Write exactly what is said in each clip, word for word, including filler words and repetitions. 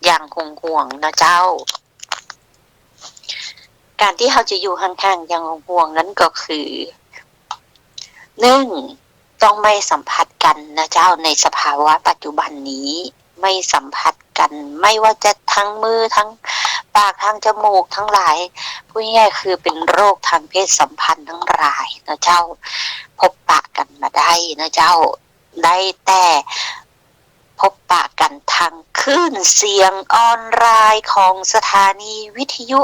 อย่างห่วงๆ นะเจ้า ก๋านตี้เฮาจะอยู่ห่างๆ อย่างห่วงๆ นั้นก็คือ นึ่ง ต้องไม่สัมผัสกั๋นนะเจ้า ในสภาวะปัจจุบันนี้ ไม่สัมผัสกั๋น ไม่ว่าจะทางมือ ทางปาก ทางจมูก ตังหลาย พูดง่ายๆ คือเป๋นโรคทางเพศสัมพันธ์ตังหลายนะเจ้า พบปะกั๋นบ่ได้นะเจ้า ได้แต่พบปะกั๋นทางคลื่นเสียงออนไลน์ของสถานีวิทยุ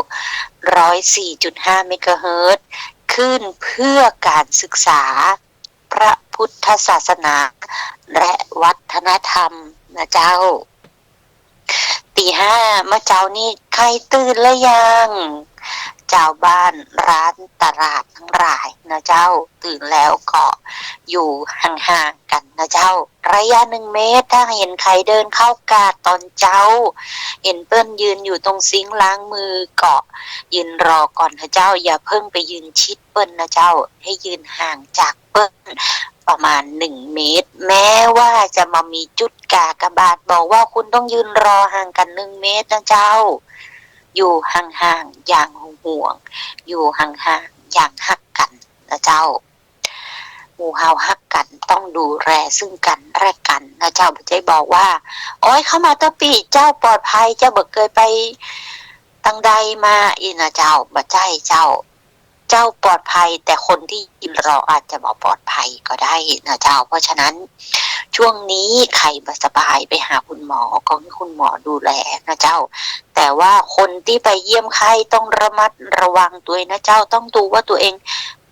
ร้อยสี่จุดห้า เมกะเฮิรตซ์ คลื่นเพื่อการศึกษา พระพุทธศาสนา และวัฒนธรรมนะเจ้า ตีห้า เมื่อเจ๊านี้ใค่ตื่นหรือยัง จาวบ้าน ร้าน ตลาดตังหลายนะเจ้า ตื่นแล้วก็อยู่ห่างๆ กั๋นนะเจ้า ระยะหนึ่งเมตร ถ้าหันใผเดินเข้ากาดต๋อนเจ๊า หันเปิ้นยืนอยู่ตรงซิงค์ล้างมือก็ยืนรอก่อนนะเจ้า อย่าเพิ่งไปยืนชิดเปิ้นนะเจ้า หื้อยืนห่างจากเปิ้นประมาณหนึ่งเมตร แม้ว่าจะบ่มีจุดกากบาทบอกว่าคุณต้องยืนรอห่างกั๋นหนึ่งเมตรนะเจ้า อยู่ห่างๆ อย่างห่วงๆ อยู่ห่างๆ อย่างฮักกั๋นนะเจ้า หมู่เฮาฮักกั๋นต้องดูแลซึ่งกั๋นและกั๋นนะเจ้า บ่ใจ้บอกว่า โอ๊ย เข้ามาเต๊อะปี้ เจ้าปลอดภัย เจ้าบ่เกยไปตังใดมาอี้นะเจ้า บ่ใจ้เจ้า เจ้าปลอดภัย แต่คนตี้ยืนรออาจจะบ่ปลอดภัยก็ได้นะเจ้า เพราะฉะนั้น ช่วงนี้ใผบ่สบายไปหาคุณหมอ ก็หื้อคุณหมอดูแลนะเจ้า แต่ว่าคนตี้ไปเยี่ยมไข้ต้องระมัดระวังตวยนะเจ้า ต้องดูว่าตัวเอง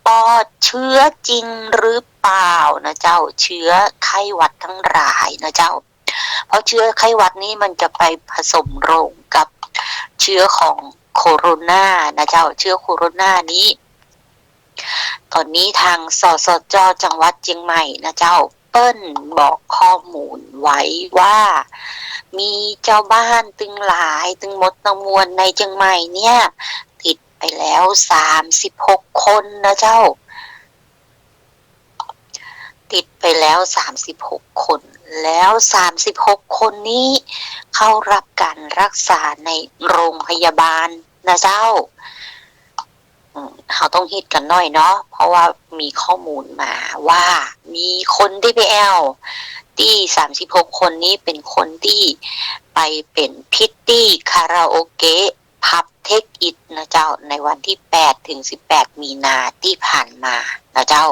ปลอดเชื้อจริงหรือเปล่านะเจ้า เชื้อไข้หวัดตังหลายนะเจ้า เพราะเชื้อไข้หวัดนี้มันจะไปผสมลงกับเชื้อของโคโรนานะเจ้า เชื้อโคโรนานี้ ต๋อนนี้ตาง สสจ จังหวัดเจียงใหม่นะเจ้า เปิ้นบอกข้อมูลไว้ว่า มีจาวบ้านตึงหลาย ตึงหมดตึงมวลในเจียงใหม่เนี่ย ติดไปแล้วสามสิบหกคนนะเจ้า ติดไปแล้วสามสิบหกคน แล้วสามสิบหกคนนี้เข้ารับการรักษาในโรงพยาบาลนะเจ้า อืม เฮาต้องฮิดกั๋นหน้อยเนาะ เพราะว่ามีข้อมูลมาว่ามีคนตี้ไปแอ่ว ตี้สามสิบหกคนนี้เป๋นคนตี้ไปเป๋นพริตตี้คาราโอเกะ ผับเทคอิทนะเจ้า ในวันตี้แปดถึงสิบแปดมีนาตี้ผ่านมานะเจ้า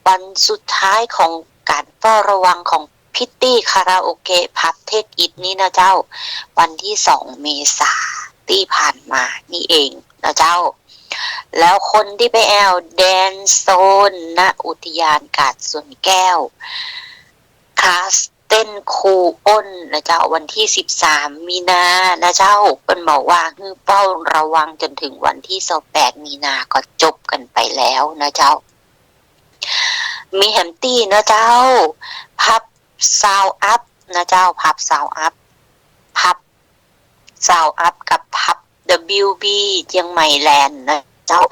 วันสุดท้ายของก๋านเฝ้าระวังของพริตตี้คาราโอเกะ ผับเทคอิทนี้นะเจ้า วันตี้สองเมษาตี้ผ่านมานี่เองนะเจ้า แล้วคนตี้ไปแอ่วแดนโซน ณ อุทยานกาดสวนแก้ว คลาสเต้นครูอ้นนะเจ้า วันตี้สิบสามมีนานะเจ้า เปิ้นบอกว่าหื้อเฝ้าระวังจ๋นถึงวันตี้ซาวแปดมีนา ก็จบกั๋นไปแล้วนะเจ้า มีแหมตี้นะเจ้า ผับซาวอัพนะเจ้า ผับซาวอัพ ผับซาวอัพกับผับ ดับเบิลยูบี เจียงใหม่แลนด์นะเจ้า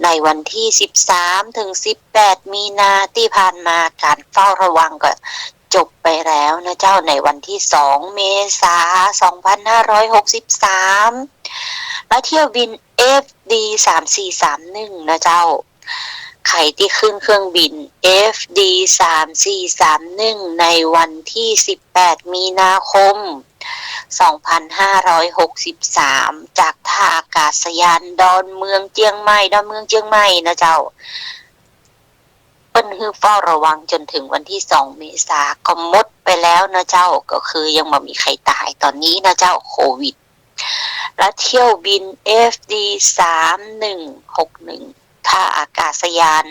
ในวันตี้สิบสามถึงสิบแปดมีนาตี้ผ่านมา ก๋านเฝ้าระวังก็จบไปแล้วนะเจ้า ในวันตี้สองเมษา สองพันห้าร้อยหกสิบสาม แล้วเที่ยวบิน เอฟดี สามสี่สามหนึ่ง นะเจ้า ใผตี้ขึ้นเครื่องบิน เอฟดี สามสี่สามหนึ่ง ในวันตี้สิบแปดมีนาคม สองพันห้าร้อยหกสิบสาม จากท่าอากาศยานดอนเมืองเจียงใหม่ ดอนเมืองเจียงใหม่นะเจ้า เปิ้นหื้อเฝ้าระวังจ๋นถึงวันตี้สองเมษา ก็หมดไปแล้วนะเจ้า ก็คือยังบ่มีใผต๋ายต๋อนนี้นะเจ้า โควิด และเที่ยวบิน เอฟดี สามหนึ่งหกหนึ่ง ท่าอากาศยาน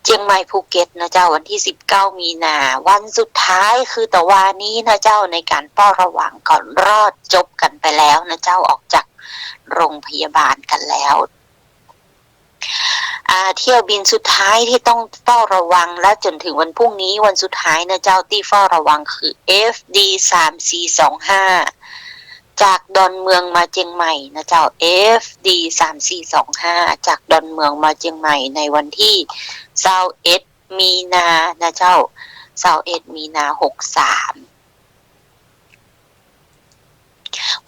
เจียงใหม่ภูเก็ตนะเจ้า วันตี้สิบเก้ามีนา วันสุดท้ายคือตะวานี้นะเจ้า ในก๋านเฝ้าระวังก็รอดจบกั๋นไปแล้วนะเจ้า ออกจากโรงพยาบาลกั๋นแล้ว อ่า เที่ยวบินสุดท้ายตี้ต้องเฝ้าระวังและจ๋นถึงวันพรุ่งนี้วันสุดท้ายนะเจ้า ตี้เฝ้าระวังคือ เอฟดี สามสี่สองห้า จากดอนเมืองมาเจียงใหม่นะเจ้า เอฟดี สามสี่สองห้า จากดอนเมืองมาเจียงใหม่ ในวันตี้ซาวเอ็ดมีนานะเจ้า ซาวเอ็ดมีนา หกสาม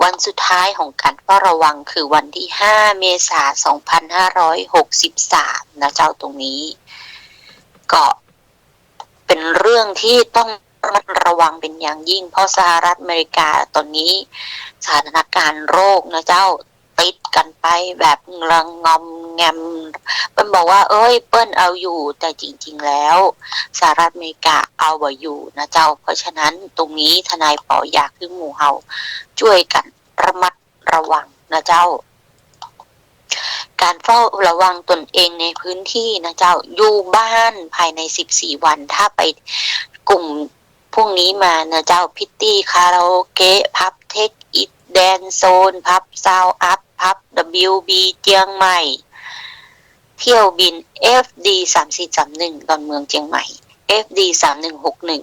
วันสุดท้ายของการเฝ้าระวังคือวันที่ห้าเมษาสองพันห้าร้อยหกสิบสามนะเจ้า ตรงนี้ ก็เป็นเรื่องที่ต้องระมัดระวังเป็นอย่างยิ่ง เพราะสหรัฐอเมริกาตอนนี้สถานการณ์โรคนะเจ้า ติดกันไปแบบระงำแงม เปิ้นบอกว่า เอ้ย เปิ้นเอาอยู่ แต่จริงๆ แล้วสหรัฐอเมริกาเอาบ่อยู่นะเจ้า เพราะฉะนั้นตรงนี้ทนายปออยากหื้อหมู่เฮาจ้วยกั๋นระมัดระวังนะเจ้า การเฝ้าระวังตนเองในพื้นที่นะเจ้า อยู่บ้านภายในสิบสี่วัน ถ้าไปกลุ่มพวกนี้มานะเจ้า พิตตี้ คาราโอเกะ ผับ เทค อิท แดนโซน ผับ ซาวด์อัพ ผับ ดับเบิลยูบี เจียงใหม่ เที่ยวบิน เอฟดี สามสี่สามหนึ่ง ดอนเมือง เจียงใหม่ เอฟดี สามหนึ่งหกหนึ่ง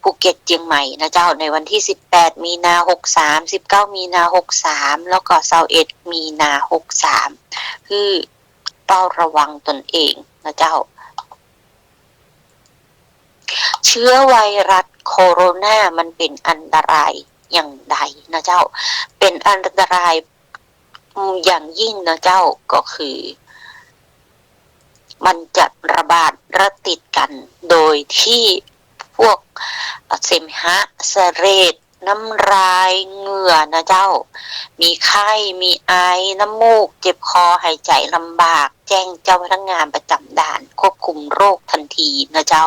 ภูเก็ต เจียงใหม่นะเจ้า ในวันที่สิบแปดมีนาหกสาม สิบเก้ามีนาหกสาม แล้วก็ซาวเอ็ดมีนาหกสาม คือเฝ้าระวังตนเองนะเจ้า เชื้อไวรัสโคโรนามันเป็นอันตรายอย่างใดนะเจ้า เป็นอันตราย อืม อย่างยิ่งนะเจ้า ก็คือ มันจะระบาดและติดกัน โดยที่พวกเสมหะ เสลด น้ำลาย เหงื่อนะเจ้า มีไข้ มีไอ น้ำมูก เจ็บคอ หายใจลำบาก แจ้งเจ้าพนักงานประจำด่านควบคุมโรคทันทีนะเจ้า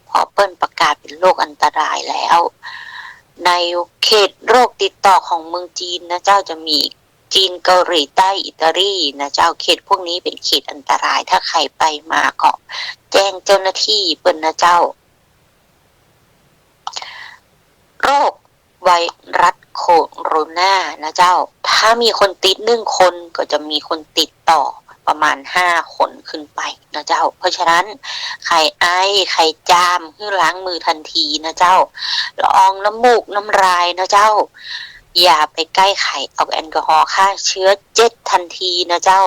เพราะเปิ้นประกาศเป็นโรคอันตรายแล้ว ในเขตโรคติดต่อของเมืองจีนนะเจ้า จะมีจีน เกาหลีใต้ อิตาลีนะเจ้า เขตพวกนี้เป็นเขตอันตราย ถ้าใผไปมาก็แจ้งเจ้าหน้าที่เปิ้นนะเจ้า โรคไวรัสโคโรนานะเจ้า ถ้ามีคนติดหนึ่งคนก็จะมีคนติดต่อประมาณห้าคนขึ้นไปนะเจ้า เพราะฉะนั้นใผไอ ใผจาม หื้อล้างมือทันทีนะเจ้า ละอองน้ำมูกน้ำลายนะเจ้า อย่าไปใก้ใผ เอาแอลกอฮอล์ฆ่าเชื้อเจ็ดทันทีนะเจ้า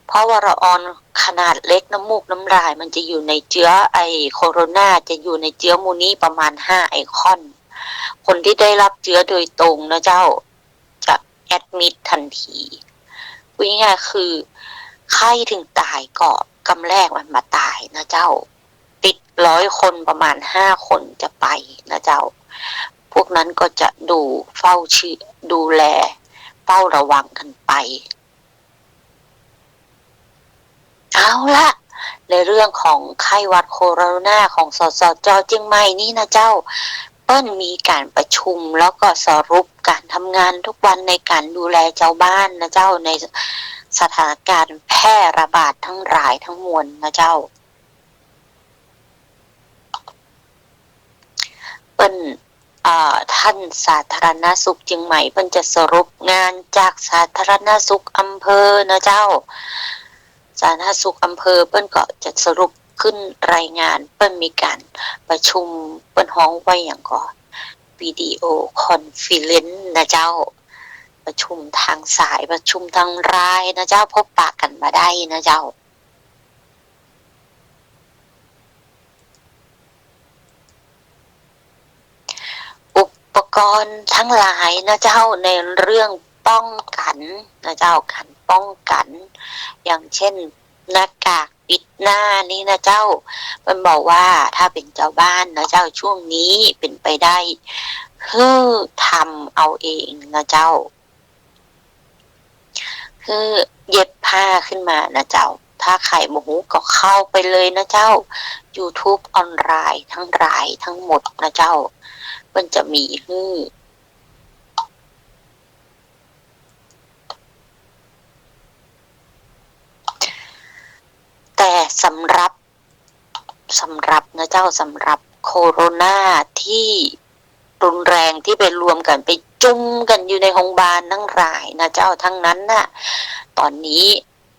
เพราะว่าละอองขนาดเล็ก น้ำมูกน้ำลาย มันจะอยู่ในเจื้อไอ้โคโรนา จะอยู่ในเจื้อหมู่นี้ประมาณห้าไอคอน คนที่ได้รับเจื้อโดยตรงนะเจ้า จะแอดมิททันที พูดง่ายๆ คือไข้ถึงต๋ายก็กำแรกมันบ่ต๋ายนะเจ้า ติดร้อยคนประมาณห้าคนจะไปนะเจ้า พวกนั้นก็จะดูเฝ้าเชื้อ ดูแลเฝ้าระวังกันไป เอาละ ในเรื่องของไข้หวัดโคโรนาของ สสจ เจียงใหม่นี่นะเจ้า เปิ้นมีการประชุมแล้วก็สรุปการทำงานทุกวันในการดูแลจาวบ้านนะเจ้า ในสถานการณ์แพร่ระบาดทั้งหลายทั้งมวลนะเจ้า เปิ้น เอ่อ ท่านสาธารณสุขเจียงใหม่ เปิ้นจะสรุปงานจากสาธารณสุขอำเภอนะเจ้า สาธารณสุขอำเภอเปิ้นก็จะสรุปขึ้นรายงาน เปิ้นมีการประชุม เปิ้นฮ้องว่าหยังก่อ วิดีโอคอนเฟอเรนซ์นะเจ้า ประชุมทางสาย ประชุมทางไลน์นะเจ้า พบปะกันมาได้นะเจ้า อุปกรณ์ทั้งหลายนะเจ้า ในเรื่องป้องกันนะเจ้า การป้องกัน อย่างเช่น หน้ากากปิดหน้านี่นะเจ้า เปิ้นบอกว่าถ้าเป๋นจาวบ้านนะเจ้า ช่วงนี้เป๋นไปได้ หื้อทำเอาเองนะเจ้า หื้อเย็บผ้าขึ้นมานะเจ้า ถ้าใผบ่ฮู้ก็เข้าไปเลยนะเจ้า ยูทูบออนไลน์ทั้งหลายทั้งหมดนะเจ้า เปิ้นจะมีหื้อ แต่สำหรับ สำหรับนะเจ้า สำหรับโคโรนาที่รุนแรงที่ไปรวมกัน ไปจุมกันอยู่ในโฮงบาลทั้งหลายนะเจ้า ทั้งนั้นน่ะ ต๋อนนี้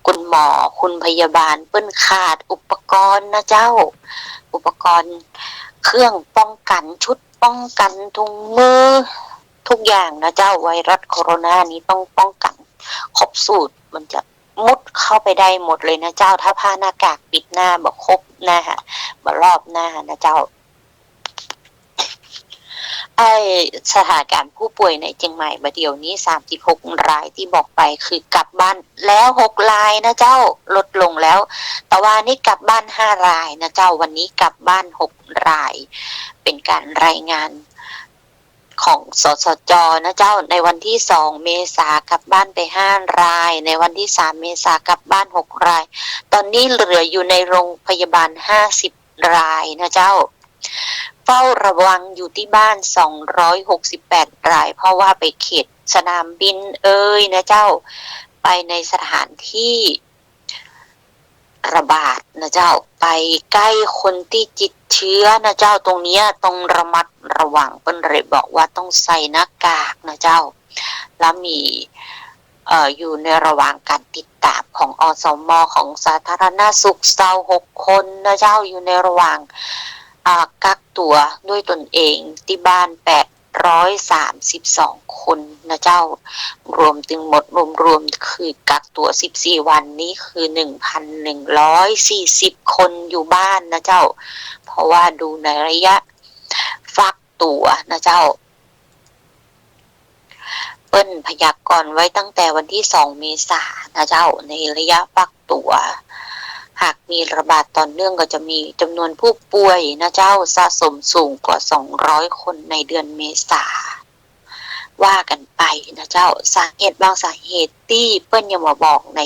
คุณหมอ คุณพยาบาลเปิ้นขาดอุปกรณ์นะเจ้า อุปกรณ์เครื่องป้องกัน ชุดป้องกัน ถุงมือ ทุกอย่างนะเจ้า ไวรัสโคโรนานี้ต้องป้องกันครบสูตร มันจะ มุดเข้าไปได้หมดเลยนะเจ้า ถ้าผ้าหน้ากากปิดหน้าบ่ครบหน้า บ่รอบหน้านะเจ้า ไป ไอ้สถานการณ์ผู้ป่วยในเจียงใหม่บ่าเดี่ยวนี้ สามสิบหกรายตี้บอกไป คือกลับบ้านแล้วหกรายนะเจ้า ลดลงแล้ว ตะวานี้กลับบ้านห้ารายนะเจ้า วันนี้กลับบ้านหกราย เป๋นก๋านรายงานของ สสจ นะเจ้า ในวันตี้สองเมษากลับบ้านไปห้าราย ในวันตี้สามเมษากลับบ้านหกราย ต๋อนนี้เหลืออยู่ในโรงพยาบาลห้าสิบรายนะเจ้า เฝ้าระวังอยู่ตี้บ้านสองร้อยหกสิบแปดราย เพราะว่าไปเขตสนามบินเอยนะเจ้า ไปในสถานตี้ระบาดนะเจ้า ไปใก้คนตี้ติดเจื้อนะเจ้า ตรงเนี้ยต้องระมัดระวัง เปิ้นเลยบอกว่าต้องใส่หน้ากากนะเจ้า แล้วมี เอ่อ อยู่ในระหว่างก๋านติดต๋ามของ อสม ของสาธารณสุข ซาวหกคนนะเจ้า อยู่ในระหว่าง อ่า กักตั๋วด้วยตนเองตี้บ้านแปดร้อยสามสิบสองคนนะเจ้า รวมตึงหมดรวมๆ คือกักตั๋วสิบสี่วันนี้คือหนึ่งพันหนึ่งร้อยสี่สิบคนอยู่บ้านนะเจ้า เพราะว่าดูในระยะฟักตั๋วนะเจ้า เปิ้นพยากรณ์ไว้ตั้งแต่วันตี้สองเมษานะเจ้า ในระยะฟักตั๋ว หากมีระบาดต่อเนื่องก็จะมีจ๋ำนวนผู้ป่วยนะเจ้า สะสมสูงกว่าสองร้อยคนในเดือนเมษา ว่ากั๋นไปนะเจ้า สาเหตุบางสาเหตุตี้เปิ้นยังบ่บอกใน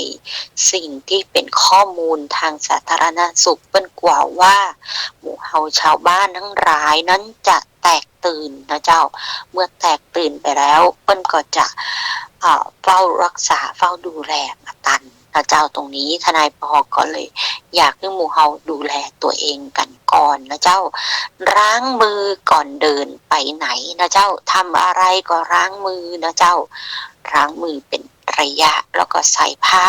สิ่งตี้เป๋นข้อมูลตางสาธารณสุข เปิ้นกั๋วว่าหมู่เฮาชาวบ้านตังหลายนั้นจะแตกตื่นนะเจ้า เมื่อแตกตื่นไปแล้วเปิ้นก็จะ เอ่อ เฝ้ารักษาเฝ้าดูแลบ่ตันนะเจ้า ตรงนี้ทนายปอก็เลยอยากหื้อหมู่เฮาดูแลตั๋วเองกั๋นก่อนนะเจ้า ล้างมือก่อนเดินไปไหนนะเจ้า ทำอะไรก็ล้างมือนะเจ้า ล้างมือเป๋นระยะ แล้วก็ใส่ผ้า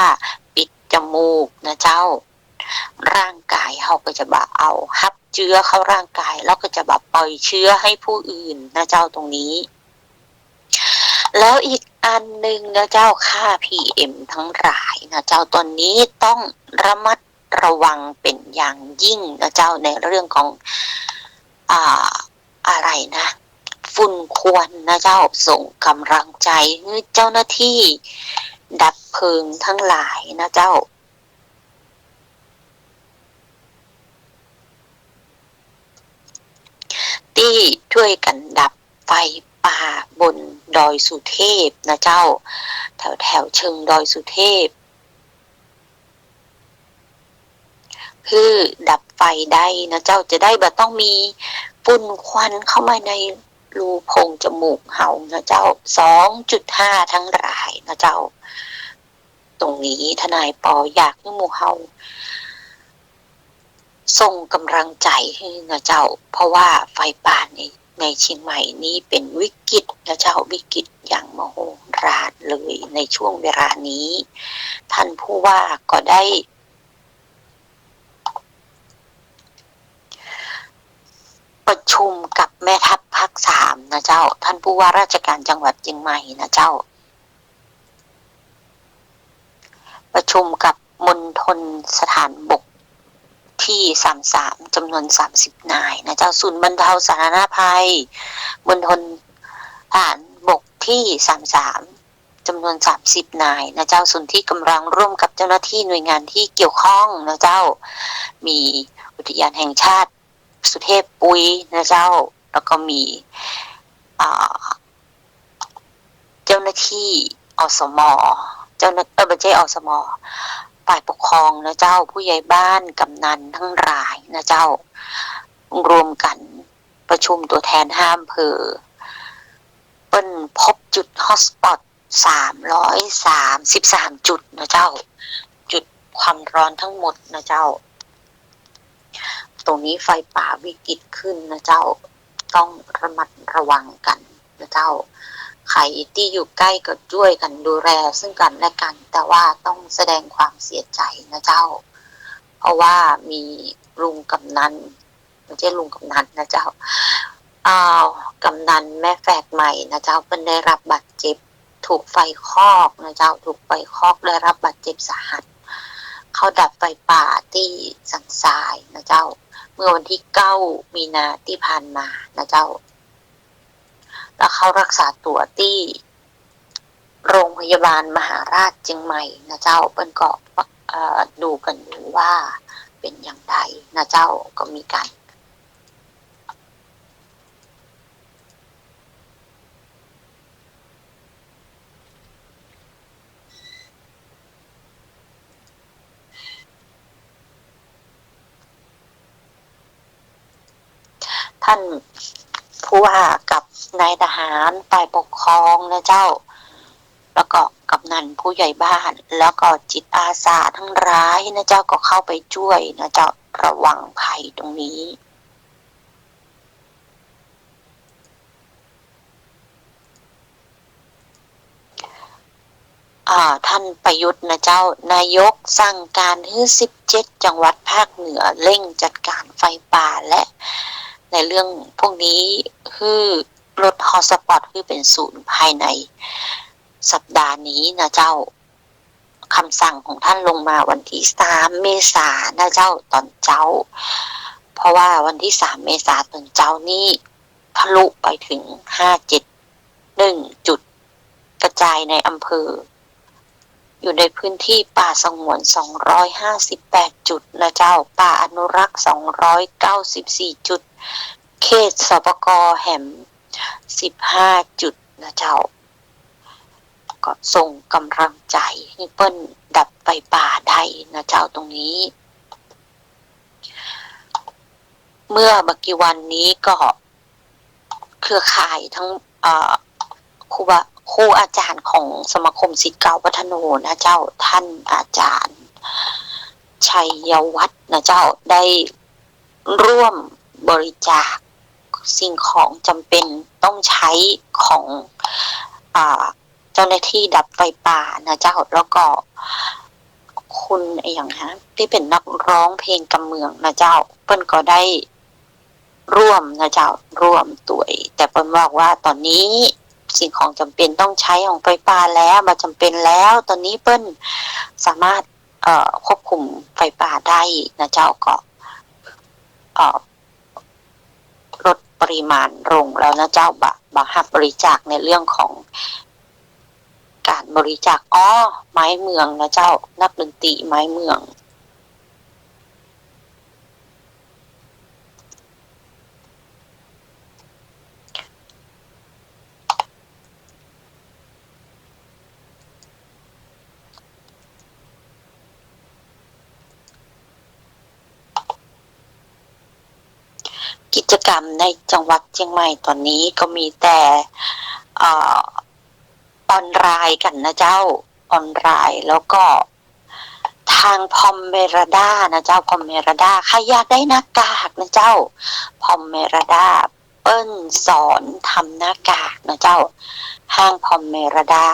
ปิดจมูกนะเจ้า ร่างก๋ายเฮาก็จะบ่เอาฮับเจื้อเข้าร่างก๋าย แล้วก็จะบ่ปล่อยเจื้อหื้อผู้อื่นนะเจ้า ตรงนี้ แล้วอีกอันนึ่งนะเจ้า ค่า PM ตังหลายนะเจ้า ต๋อนนี้ต้องระมัดระวังเป๋นอย่างยิ่งนะเจ้า ในเรื่องของ อ่า อะไรนะ ฝุ่นควันนะเจ้า ส่งก๋ำลังใจ๋หื้อเจ้าหน้าตี้ดับเพลิงตังหลายนะเจ้า ตี้จ้วยกั๋นดับไฟป่าบนดอยสุเทพนะเจ้า แถวแถวเชิงดอยสุเทพ หื้อดับไฟได้นะเจ้า จะได้บ่ต้องมีฝุ่นควันเข้ามาในรูโพรงจมูกเฮานะเจ้า สองจุดห้าตังหลายนะเจ้า ตรงนี้ทนายปออยากหื้อหมู่เฮาส่งก๋ำลังใจ๋หื้อนะเจ้า เพราะว่าไฟป่าใน ในเจียงใหม่นี้เป๋นวิกฤตนะเจ้า วิกฤตอย่างมโหฬารเลยในช่วงเวลานี้ ท่านผู้ว่าก็ได้ประชุมกับแม่ทัพภาคสามนะเจ้า ท่านผู้ว่าราชการจังหวัดเจียงใหม่นะเจ้า ประชุมกับมณฑลสถานบกตี้สามสาม จ๋ำนวนสามสิบนายนะเจ้า ศูนย์บรรเทาสาธารณภัยมณฑลทหารบกตี้สามสาม จ๋ำนวนสามสิบนายนะเจ้า สนธิก๋ำลังร่วมกับเจ้าหน้าตี้หน่วยงานตี้เกี่ยวข้องนะเจ้า มีอุทยานแห่งชาติสุเทพปุยนะเจ้า แล้วก็มี อ่า เจ้าหน้าตี้ อสม เจ้าหน้า เอ่อ บ่ใจ้ อสม ฝ่ายปกครองนะเจ้า ผู้ใหญ่บ้าน กำนันตังหลายนะเจ้า รวมกั๋นประชุมตั๋วแทนห้าอำเภอ เปิ้นพบจุดฮอตสปอต สามร้อยสามสิบสามจุดนะเจ้า จุดความร้อนทั้งหมดนะเจ้า ตรงนี้ไฟป่าวิกฤตขึ้นนะเจ้า ต้องระมัดระวังกั๋นนะเจ้า ใผตี้อยู่ใก้ก็จ้วยกั๋นดูแลซึ่งกั๋นและกั๋น แต่ว่าต้องแสดงความเสียใจ๋นะเจ้า เพราะว่ามีลุงกำนัน บ่ใจ้ลุงกำนันนะเจ้า อ้าว กำนันแม่แฝกใหม่นะเจ้า เปิ้นได้รับบาดเจ็บ ถูกไฟคอกนะเจ้า ถูกไฟคอกได้รับบาดเจ็บสาหัส เข้าดับไฟป่าตี้สันทรายนะเจ้า เมื่อวันตี้เก้ามีนาตี้ผ่านมานะเจ้า แล้วเข้ารักษาตั๋วตี้โรงพยาบาลมหาราชเจียงใหม่นะเจ้า เปิ้นก็ เอ่อ ดูกั๋นอยู่ว่าเป๋นอย่างใดนะเจ้า ก็มีกั๋น ท่านผู้ว่ากับนายทหารฝ่ายปกครองนะเจ้า แล้วก็กำนันผู้ใหญ่บ้าน แล้วก็จิตอาสาทั้งหลายนะเจ้า ก็เข้าไปจ้วยนะเจ้า ระวังภัยตรงนี้ อ่า ท่านประยุทธ์นะเจ้า นายกสั่งก๋านหื้อสิบเจ็ดจังหวัดภาคเหนือเร่งจัดก๋านไฟป่า และในเรื่องพวกนี้หื้อลดฮอตสปอตหื้อเป๋นศูนย์ภายในสัปดาห์นี้นะเจ้า กำสั่งของท่านลงมาวันตี้สามเมษานะเจ้า ต๋อนเจ๊า เพราะว่าวันตี้สามเมษาต๋อนเจ๊านี้ทะลุไปเถิงห้าเจ็ดหนึ่งจุด กระจายในอำเภอ อยู่ในพื้นที่ป่าสงวนสองร้อยห้าสิบแปดจุดนะเจ้า ป่าอนุรักษ์สองร้อยเก้าสิบสี่จุด เขต สปก แหมสิบห้าจุดนะเจ้า ก็ส่งก๋ำลังใจ๋หื้อเปิ้นดับไฟป่าได้นะเจ้า ตรงนี้ เมื่อบ่กี่วันนี้ก็เครือข่ายทั้ง เอ่อ ครูบา ครูอาจ๋ารย์ของสมาคมศิษย์เก่าวัฒโนนะเจ้า ท่านอาจ๋ารย์ ชัยวัฒน์นะเจ้า ได้ร่วมบริจาคสิ่งของจ๋ำเป๋นต้องใจ๊ของ อ่า เจ้าหน้าตี้ดับไฟป่านะเจ้า แล้วก็คุณอะหยังฮะ ตี้เป๋นนักร้องเพลงกำเมืองนะเจ้า เปิ้นก็ได้ร่วมนะเจ้า ร่วมตวย แต่เปิ้นบอกว่าต๋อนนี้สิ่งของจ๋ำเป๋นต้องใจ๊ของไฟป่าแล้ว บ่จ๋ำเป๋นแล้ว ต๋อนนี้เปิ้นสามารถ เอ่อ ควบคุมไฟป่าได้นะเจ้า ก็ เอ่อ ลดปริมาณลงแล้วนะเจ้า บ่ บ่ฮับบริจาคในเรื่องของก๋านบริจาค อ้อ ไม้เมืองนะเจ้า นักดนตรีไม้เมือง กิจกรรมในจังหวัดเจียงใหม่ต๋อนนี้ก็มีแต่ เอ่อ ออนไลน์กั๋นนะเจ้า ออนไลน์ แล้วก็ทางพอมเมราด้านะเจ้า พอมเมราด้า ใผอยากได้หน้ากากนะเจ้า พอมเมราด้า เปิ้นสอนทำหน้ากากนะเจ้า ห้างพอมเมราด้า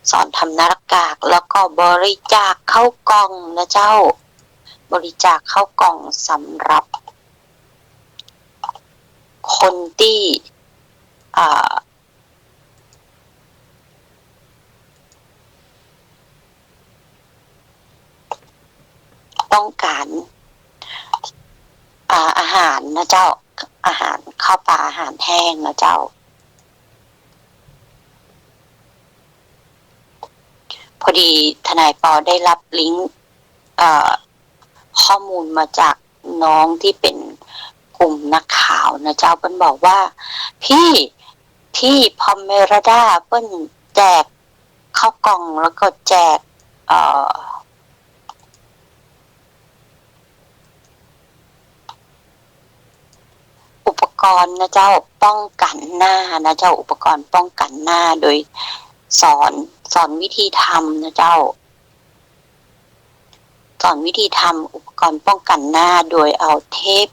สอนทำหน้ากาก แล้วก็บริจาคข้าวกล่องนะเจ้า บริจาคข้าวกล่องสำหรับคนตี้ อ่า ต้องก๋าน อ่า อาหารนะเจ้า อาหาร ข้าวปลาอาหารแห้งนะเจ้า พอดีทนายปอได้รับลิงก์ เอ่อ ข้อมูลมาจากน้องตี้เป๋นกลุ่มนักข่าวนะเจ้า เปิ้นบอกว่า พี่ ตี้พอมเมราด้าเปิ้นแจกข้าวกล่อง แล้วก็แจก เอ่อ อุปกรณ์นะเจ้า ป้องกั๋นหน้านะเจ้า อุปกรณ์ป้องกั๋นหน้า โดยสอน สอนวิธีทำนะเจ้า สอนวิธีทำอุปกรณ์ป้องกั๋นหน้า โดยเอาเทป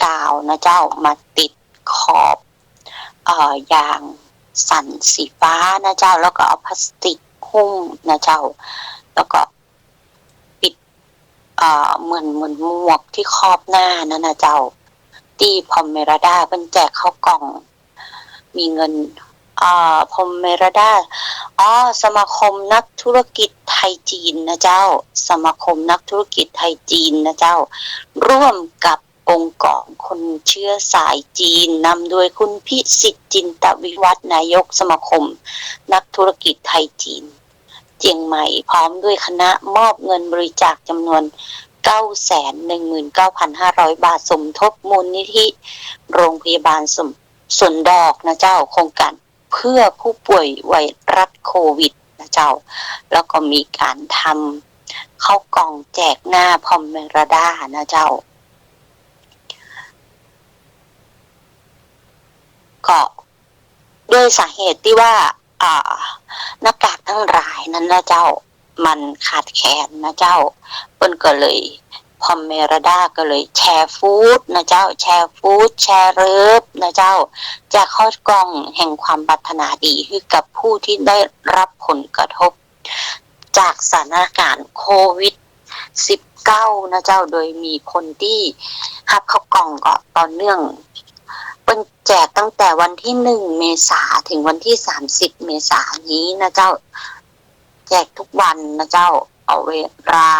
กาวนะเจ้า มาติดขอบ เอ่อ ยางสันสีฟ้านะเจ้า แล้วก็เอาพลาสติกหุ้มนะเจ้า แล้วก็ปิด เอ่อ เหมือน เหมือนหมวกตี้ครอบหน้านั้นนะเจ้า ตี้พอมเมราด้าเปิ้นแจกข้าวกล่อง มีเงิน เอ่อ พอมเมราด้า อ๋อ สมาคมนักธุรกิจไทยจีนนะเจ้า สมาคมนักธุรกิจไทยจีนนะเจ้า ร่วมกับ องค์กรคนเชื้อสายจีน นำโดยคุณพิสิทธิ์ จินตวิวัฒน์ นายกสมาคมนักธุรกิจไทยจีนเจียงใหม่ พร้อมด้วยคณะ มอบเงินบริจาคจำนวน เก้าแสนหนึ่งหมื่นเก้าพันห้าร้อย บาท สมทบมูลนิธิโรงพยาบาลสม- สวนดอกนะเจ้า โครงการเพื่อผู้ป่วยไวรัสโควิดนะเจ้า แล้วก็มีการทำข้าวกล่องแจกหน้าพอมเมราด้านะเจ้า ก็ด้วยสาเหตุตี้ว่า อ่า หน้ากากตังหลายนั้นนะเจ้า มันขาดแคลนนะเจ้า เปิ้นก็เลย พอมเมราด้าก็เลยแชร์ฟู้ดนะเจ้า แชร์ฟู้ด แชร์เลิฟนะเจ้า แจกข้าวกล่องแห่งความปรารถนาดีหื้อกับผู้ที่ได้รับผลกระทบจากสถานการณ์โควิดสิบเก้านะเจ้า โดยมีคนตี้ฮับข้าวกล่องก็ต่อเนื่อง เปิ้นแจกตั้งแต่วันตี้หนึ่งเมษาถึงวันตี้สามสิบเมษานี้นะเจ้า แจกทุกวันนะเจ้า เอาเวลา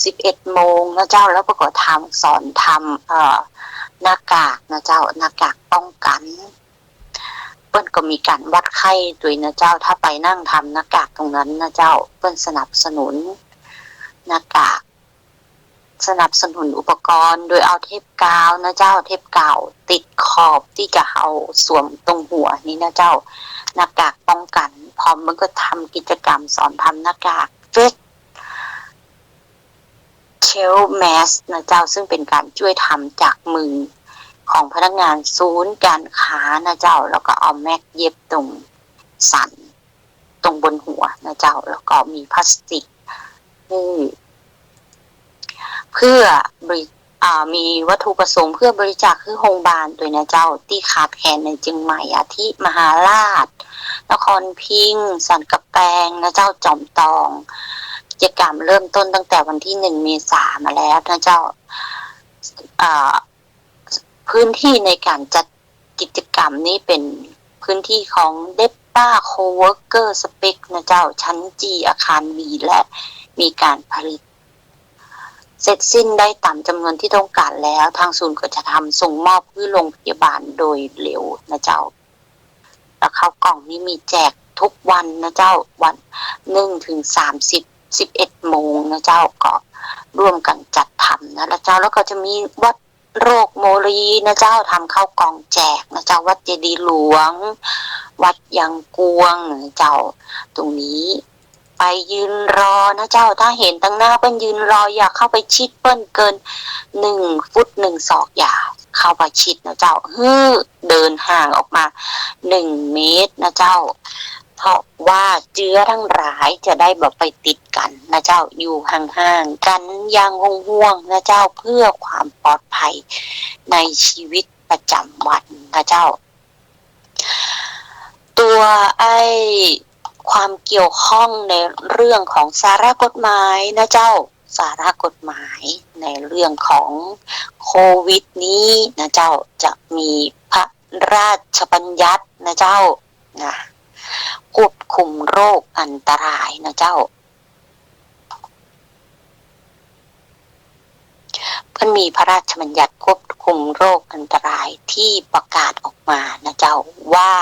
สิบเอ็ดโมงนะเจ้า แล้วก็ทำ สอนทำ เอ่อ หน้ากากนะเจ้า หน้ากากป้องกัน เปิ้นก็มีการวัดไข้ตวยนะเจ้า ถ้าไปนั่งทำหน้ากากตรงนั้นนะเจ้า เปิ้นสนับสนุนหน้ากาก สนับสนุนอุปกรณ์โดยเอาเทปกาวนะเจ้า เทปกาวติดขอบตี้จะเอาสวมตรงหัวนี้นะเจ้า หน้ากากป้องกัน พร้อมมันก็ทำกิจกรรมสอนทำหน้ากาก face shield mask นะเจ้า ซึ่งเป็นการจ้วยทำจากมือของพนักงานศูนย์การค้านะเจ้า แล้วก็เอาแม็กเย็บตรงสัน ตรงบนหัวนะเจ้า แล้วก็มีพลาสติก อืม เพื่อบริ- อ่า มีวัตถุประสงค์เพื่อบริจาคหื้อโฮงบาลตวยนะเจ้า ตี้ขาดแคลนในเจียงใหม่ อาทิมหาราช นครพิงค์ สันกำแปงนะเจ้า จอมตอง กิจกรรมเริ่มต้นตั้งแต่วันตี้หนึ่งเมษามาแล้วนะเจ้า อ่า พื้นที่ในการจัดกิจกรรมนี้เป็นพื้นที่ของ DEPA Coworker Space นะเจ้า ชั้น G อาคาร B และมีการผลิตเสร็จสิ้นได้ตามจำนวนที่ต้องการแล้ว ทางศูนย์ก็จะทำส่งมอบหื้อโรงพยาบาลโดยเร็วนะเจ้า แล้วข้าวกล่องนี้มีแจกทุกวันนะเจ้า วัน หนึ่งถึงสามสิบ สิบเอ็ดโมงนะเจ้า ก็ร่วมกันจัดทำนะ แล้วเจ้า แล้วก็จะมีวัด โรคโมลีนะเจ้า ทำข้าวกล่องแจกนะเจ้า วัดเจดีย์หลวง วัดยังกวงนะเจ้า ตรงนี้ไปยืนรอนะเจ้า ถ้าเห็นตังหน้าเปิ้นยืนรอ อย่าเข้าไปชิดเปิ้นเกินหนึ่งฟุตหนึ่งศอก อย่าเข้าไปชิดนะเจ้า หื้อเดินห่างออกมาหนึ่งเมตรนะเจ้า เพราะว่าเจื้อตังหลายจะได้บ่ไปติดกั๋นนะเจ้า อยู่ห่างๆ กั๋นอย่างห่วงๆ นะเจ้า เพื่อความปลอดภัยในชีวิตประจำวันนะเจ้า ตั๋วไอ้ความเกี่ยวข้องในเรื่องของสาระกฎหมายนะเจ้า สาระกฎหมายในเรื่องของโควิดนี้นะเจ้า จะมีพระราชบัญญัตินะเจ้า นะ ควบคุมโรคอันตรายนะเจ้า เปิ้นมีพระราชบัญญัติควบคุมโรคอันตรายตี้ประกาศออกมานะเจ้า ว่า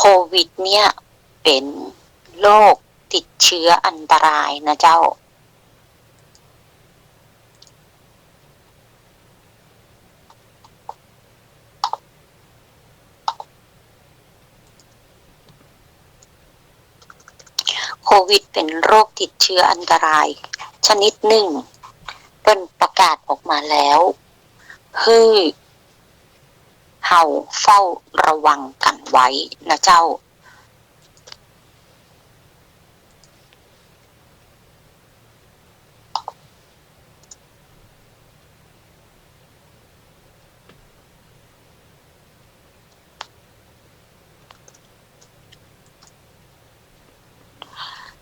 โควิดเนี่ยเป๋นโรคติดเชื้ออันตรายนะเจ้า โควิดเป๋นโรคติดเชื้ออันตรายชนิดนึ่ง เปิ้นประกาศออกมาแล้ว หื้อเฮาเฝ้าระวังกั๋นไว้นะเจ้า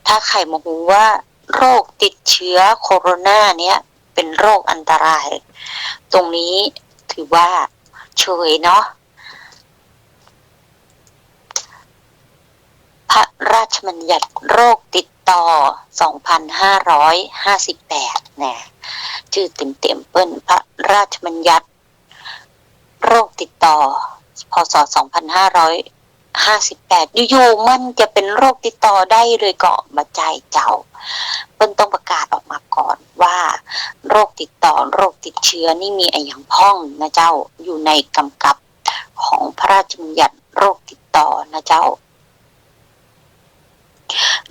ถ้าใผบ่ฮู้ว่าโรคติดเชื้อโคโรนาเนี่ยเป๋นโรคอันตราย ตรงนี้ถือว่าเฉยเนาะ พระราชบัญญัติโรคติด ต่อ สองพันห้าร้อยห้าสิบแปด นะ จื้อเต็มๆ เปิ้น พระราชบัญญัติโรคติดต่อ พ.ศ. สองพันห้าร้อยห้าสิบแปด อยู่ๆ มันจะเป๋นโรคติดต่อได้เลยก็บ่ใจ้เจ้า เปิ้นต้องประกาศออกมาก่อนว่าโรคติดต่อ โรคติดเชื้อนี่มีอะหยังพ่องนะเจ้า อยู่ในกำกับของพระราชบัญญัติโรคติดต่อนะเจ้า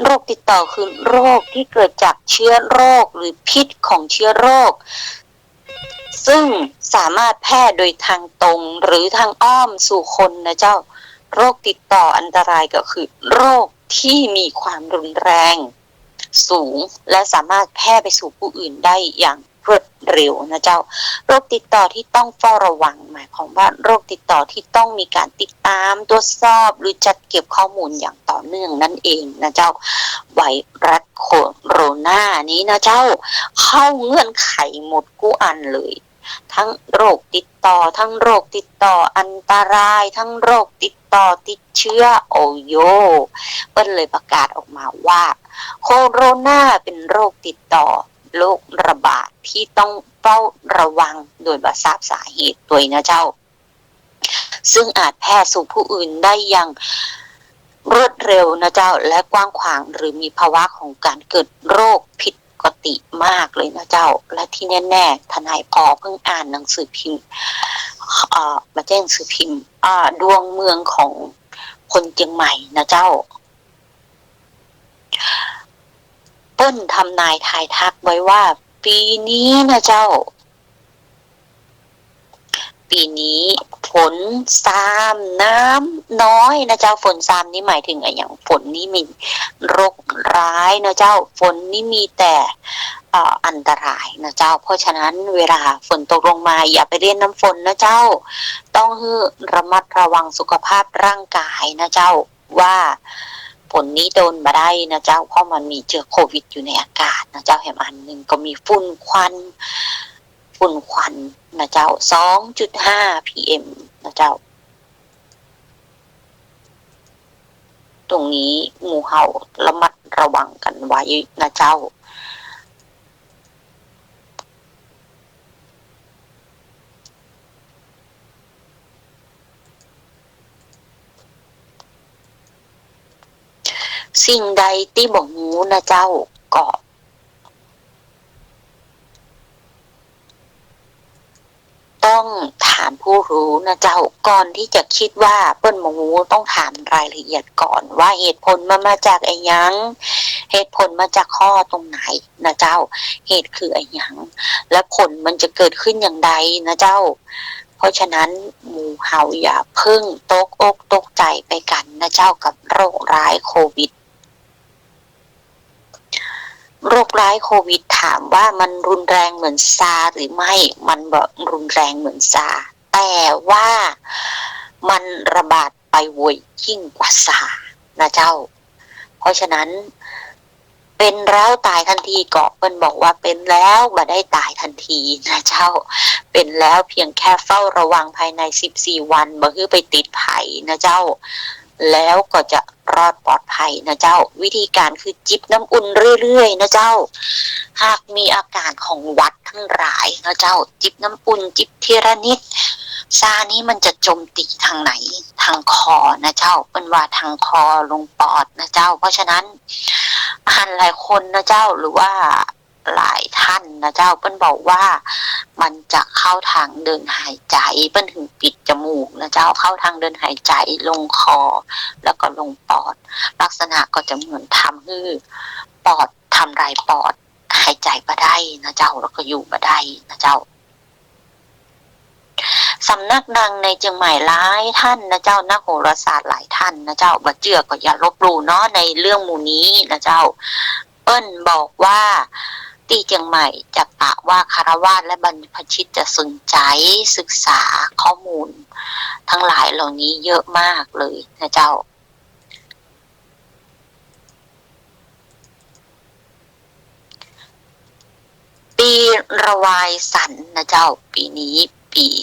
โรคติดต่อคือโรคที่เกิดจากเชื้อโรคหรือพิษของเชื้อโรค ซึ่งสามารถแพร่โดยทางตรงหรือทางอ้อมสู่คนนะเจ้า โรคติดต่ออันตรายก็คือโรคที่มีความรุนแรงสูง และสามารถแพร่ไปสู่ผู้อื่นได้อย่างรวดเร็วนะเจ้า โรคติดต่อที่ต้องเฝ้าระวัง หมายความว่าโรคติดต่อที่ต้องมีการติดตาม ตรวจสอบ หรือจัดเก็บข้อมูลอย่างต่อเนื่องนั่นเองนะเจ้า ไวรัสโคโรนานี้นะเจ้า เข้าเงื่อนไขหมดกู้อันเลย ทั้งโรคติดต่อ ทั้งโรคติดต่ออันตราย ทั้งโรคติดต่อติดเชื้อ โอ้โย เปิ้นเลยประกาศออกมาว่า โคโรนาเป๋นโรคติดต่อ โรคระบาดที่ต้องเฝ้าระวังโดยบ่ทราบสาเหตุตวยนะเจ้า ซึ่งอาจแพร่สู่ผู้อื่นได้อย่างรวดเร็วนะเจ้า และกว้างขวาง หรือมีภาวะของการเกิดโรคผิดปกติมากเลยนะเจ้า และที่แน่ๆ ทนายปอเพิ่งอ่านหนังสือพิมพ์ เอ่อ บ่ใจ้หนังสือพิมพ์ อ่า ดวงเมืองของคนเจียงใหม่นะเจ้า เปิ้นทำนายทายทักไว้ว่าปี๋นี้นะเจ้า ปี๋นี้ฝนซามน้ำน้อยนะเจ้า ฝนซามนี่หมายถึงอะหยัง ฝนนี่มีโรคร้ายนะเจ้า ฝนนี่มีแต่ เอ่อ อันตรายนะเจ้า เพราะฉะนั้นเวลาฝนตกลงมาอย่าไปเล่นน้ำฝนนะเจ้า ต้องหื้อระมัดระวังสุขภาพร่างกายนะเจ้า ว่าฝนนี้โดนบ่ได้นะเจ้า เพราะมันมีเจือโควิดอยู่ในอากาศนะเจ้า แหมอันหนึ่งก็มีฝุ่นควัน ฝุ่นควันนะเจ้า สองจุดห้า พีเอ็ม นะเจ้า ตรงนี้หมู่เฮาระมัดระวังกั๋นไว้นะเจ้า สิ่งใดตี้บ่ฮู้นะเจ้า ก็ต้องถามผู้ฮู้นะเจ้า ก่อนตี้จะกึ๊ดว่าเปิ้นบ่ฮู้ ต้องถามรายละเอียดก่อนว่าเหตุผลมันมาจากอะหยัง เหตุผลมาจากข้อตรงไหนนะเจ้า เหตุคืออะหยัง และผลมันจะเกิดขึ้นอย่างใดนะเจ้า เพราะฉะนั้นหมู่เฮาอย่าเพิ่งตกอกตกใจ๋ไปกั๋นนะเจ้า กับโรคร้ายโควิด โรคร้ายโควิด ถามว่ามันรุนแรงเหมือนซาร์หรือไม่ มันบ่รุนแรงเหมือนซาร์ แต่ว่ามันระบาดไปไวยิ่งกว่าซาร์นะเจ้า เพราะฉะนั้นเป๋นแล้วต๋ายตันที ก็เปิ้นบอกว่าเป๋นแล้วบ่ได้ต๋ายตันทีนะเจ้า เป๋นแล้วเพียงแค่เฝ้าระวังภายในสิบสี่วัน บ่หื้อไปติดใผนะเจ้า แล้วก็จะรอดปลอดภัยนะเจ้า วิธีการคือจิบน้ำอุ่นเรื่อยๆ นะเจ้า หากมีอาการของหวัดทั้งหลายนะเจ้า จิบน้ำอุ่น จิบทีละนิด ซาร์นี้มันจะโจมตีตางไหน ตางคอนะเจ้า เปิ้นว่าตางคอลงปอดนะเจ้า เพราะฉะนั้นหันหลายคนนะเจ้า หรือว่า หลายท่านนะเจ้า เปิ้นบอกว่ามันจะเข้าทางเดินหายใจ๋ เปิ้นถึงปิดจมูกนะเจ้า เข้าทางเดินหายใจ๋ ลงคอ แล้วก็ลงปอด ลักษณะก็จะเหมือนทำหื้อปอด ทำลายปอด หายใจ๋บ่ได้นะเจ้า แล้วก็อยู่บ่ได้นะเจ้า สำนักดังในเจียงใหม่หลายท่านนะเจ้า นักโหราศาสตร์หลายท่านนะเจ้า บ่เจื้อก็อย่าลบหลู่เนาะ ในเรื่องหมู่นี้นะเจ้า เปิ้นบอกว่าตี้เจียงใหม่จะปะว่าฆราวาสและบรรพชิตจะสนใจ๋ศึกษาข้อมูลตังหลายเหล่านี้เยอะมากเลยนะเจ้า ปี๋ระวายสันนะเจ้า ปี๋นี้ปี๋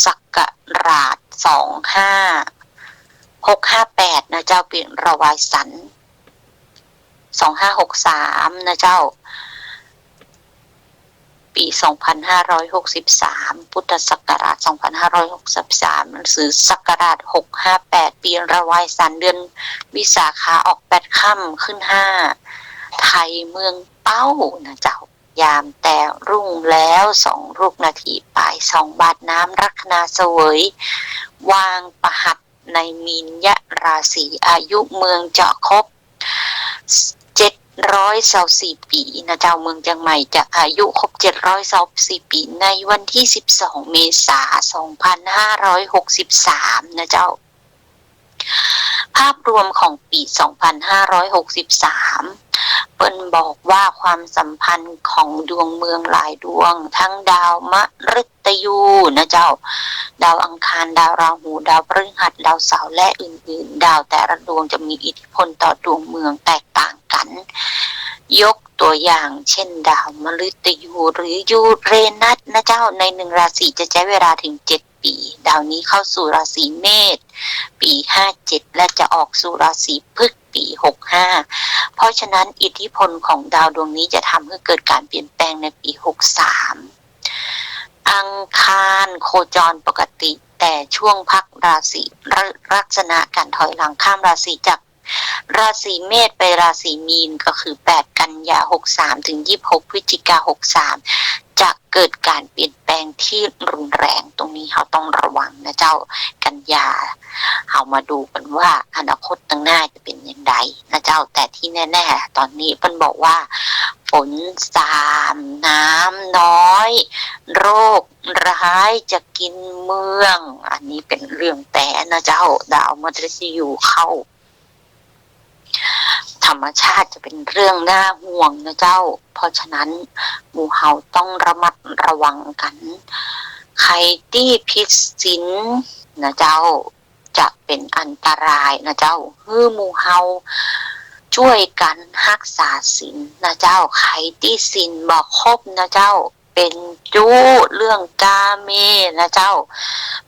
ศักราช สองห้าหกห้าแปด นะเจ้า ปี๋ระวายสัน สองห้าหกสาม นะเจ้า ปี๋สองพันห้าร้อยหกสิบสาม พุทธศักราชสองพันห้าร้อยหกสิบสาม หรือศักราชหกห้าแปด ปี๋ราวายสัน เดือนวิสาขา ออกแปดค่ำขึ้นห้า ไทยเมืองเป๊า นะเจ้า ยามแต่รุ่งแล้ว สองลูกนาทีไป สองบาทน้ำ ลัคนาเสวย วางประหัตถ์ในมีนยราศี อายุเมืองจะครบ เจ็ดร้อยซาวสี่ปี๋ นะเจ้า เมืองเจียงใหม่จะอายุครบ เจ็ดร้อยซาวสี่ปี๋ ในวันที่ สิบสอง เมษา สองพันห้าร้อยหกสิบสาม นะเจ้า ภาพรวมของปี๋ สองพันห้าร้อยหกสิบสาม เปิ้นบอกว่าความสัมพันธ์ของดวงเมืองหลายดวง ทั้งดาวมฤตยู นะเจ้า ดาวอังคาร ดาวราหู ดาวพฤหัส ดาวเสาร์ และอื่นๆ ดาวแต่ละดวงจะมีอิทธิพลต่อดวงเมืองแตกต่างกั๋น ยกตัวอย่างเช่น ดาวมฤตยู หรือยูเรนัส นะเจ้า ในหนึ่งราศีจะใจ๊เวลาถึงเจ็ดปี๋ ดาวนี้เข้าสู่ราศีเมษ ปี๋ห้าเจ็ด และจะออกสู่ราศีพฤษ ปี๋หกห้า เพราะฉะนั้นอิทธิพลของดาวดวงนี้จะทำหื้อเกิดก๋านเปลี่ยนแปลงในปี๋หกสาม อังคารโคจรปกติ แต่ช่วงพักราศี ลักษณะก๋านถอยหลังข้ามราศีจากราศีเมษไปราศีมีน ก็คือ แปด กันยา หกสาม ถึง ยี่สิบหก พฤศจิกา หกสาม จะเกิดก๋านเปลี่ยนแปลงตี้รุนแรง ตรงนี้เฮาต้องระวังนะเจ้า กันยา เฮามาดูกั๋นว่าอนาคตตังหน้าจะเป๋นอย่างใดนะเจ้า แต่ที่แน่ๆ ต๋อนนี้เปิ้นบอกว่า ฝนสามน้ำน้อย โรคร้ายจะกินเมือง อันนี้เป๋นเรื่องแต๊นะเจ้า ดาวมฤตยูเข้า ธรรมชาติจะเป๋นเรื่องน่าห่วงนะเจ้า เพราะฉะนั้นหมู่เฮาต้องระมัดระวังกั๋น ใผตี้ผิดศีลนะเจ้า จะเป๋นอันตรายนะเจ้า หื้อหมู่เฮาจ้วยกั๋นฮักษาศีลนะเจ้า ใผตี้ศีลบ่ครบนะเจ้า เป๋นจู๊ เรื่องกาเมนะเจ้า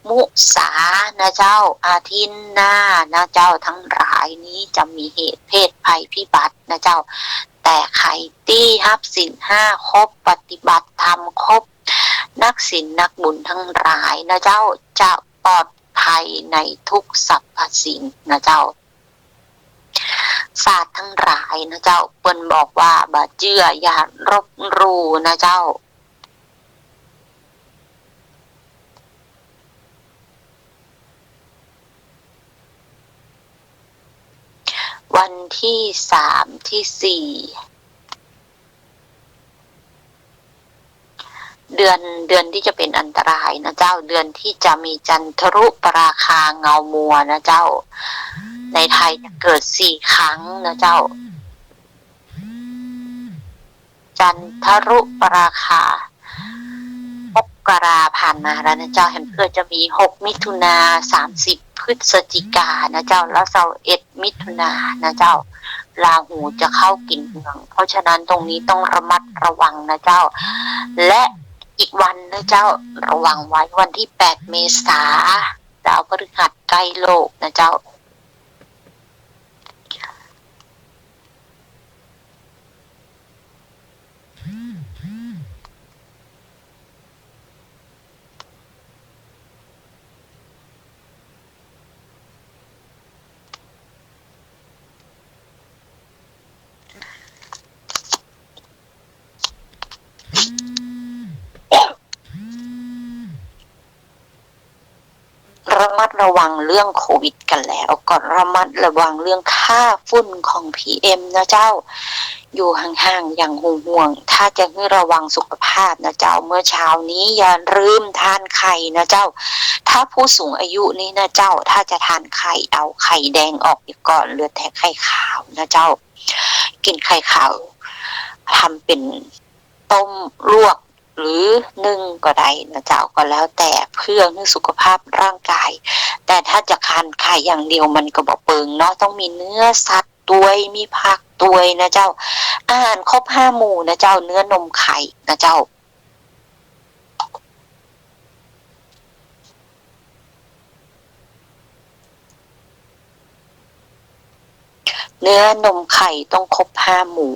มุสานะเจ้า อทินนานะเจ้า ตังหลายนี้จะมีเหตุเพศภัยพิบัตินะเจ้า แต่ใผตี้ฮับศีลห้าครบ ปฏิบัติธรรมครบ นักศีลนักบุญตังหลายนะเจ้า จะปลอดภัยในทุกสรรพสิ่งนะเจ้า ศาสตร์ตังหลายนะเจ้า เปิ้นบอกว่าบ่าเจื้ออย่าลบหลู่นะเจ้า วันตี้สาม ตี้สี่ เดือน เดือนตี้จะเป๋นอันตรายนะเจ้า เดือนตี้จะมีจันทรุปราคาเงามัวนะเจ้า ในไทยจะเกิดสี่ครั้งนะเจ้า จันทรุปราคา มกราผ่านมาแล้วนะเจ้า แหมเปื้อจะมี หก มิถุนา สามสิบ พฤศจิกานะเจ้า แล้ว ซาวเอ็ด มิถุนานะเจ้า ราหูจะเข้ากิ๋นเมือง เพราะฉะนั้นตรงนี้ต้องระมัดระวังนะเจ้า และอีกวันนะเจ้า ระวังไว้วันตี้ แปด เมษา ดาวพฤหัสใกล้โลกนะเจ้า ระมัดระวังเรื่องโควิดกั๋นแล้ว ก็ระมัดระวังเรื่องค่าฝุ่นของพีเอ็มนะเจ้า อยู่ห่างๆ อย่างห่วงๆ ถ้าจะหื้อระวังสุขภาพนะเจ้า เมื่อเช้านี้อย่าลืมทานไข่นะเจ้า ถ้าผู้สูงอายุนี่นะเจ้า ถ้าจะทานไข่ เอาไข่แดงออกเสียก่อน เหลือแต่ไข่ขาวนะเจ้า กิ๋นไข่ขาว ทำเป๋นต้ม ลวก หรือนึ่งก็ได้นะเจ้า ก็แล้วแต่ เพื่อหื้อสุขภาพร่างกาย แต่ถ้าจะทานไข่อย่างเดียวมันก็บ่เปิงเนาะ ต้องมีเนื้อสัตว์ตวย มีผักตวยนะเจ้า อาหารครบห้าหมู่นะเจ้า เนื้อ นม ไข่นะเจ้า เนื้อนมไข่ต้องครบห้าหมู่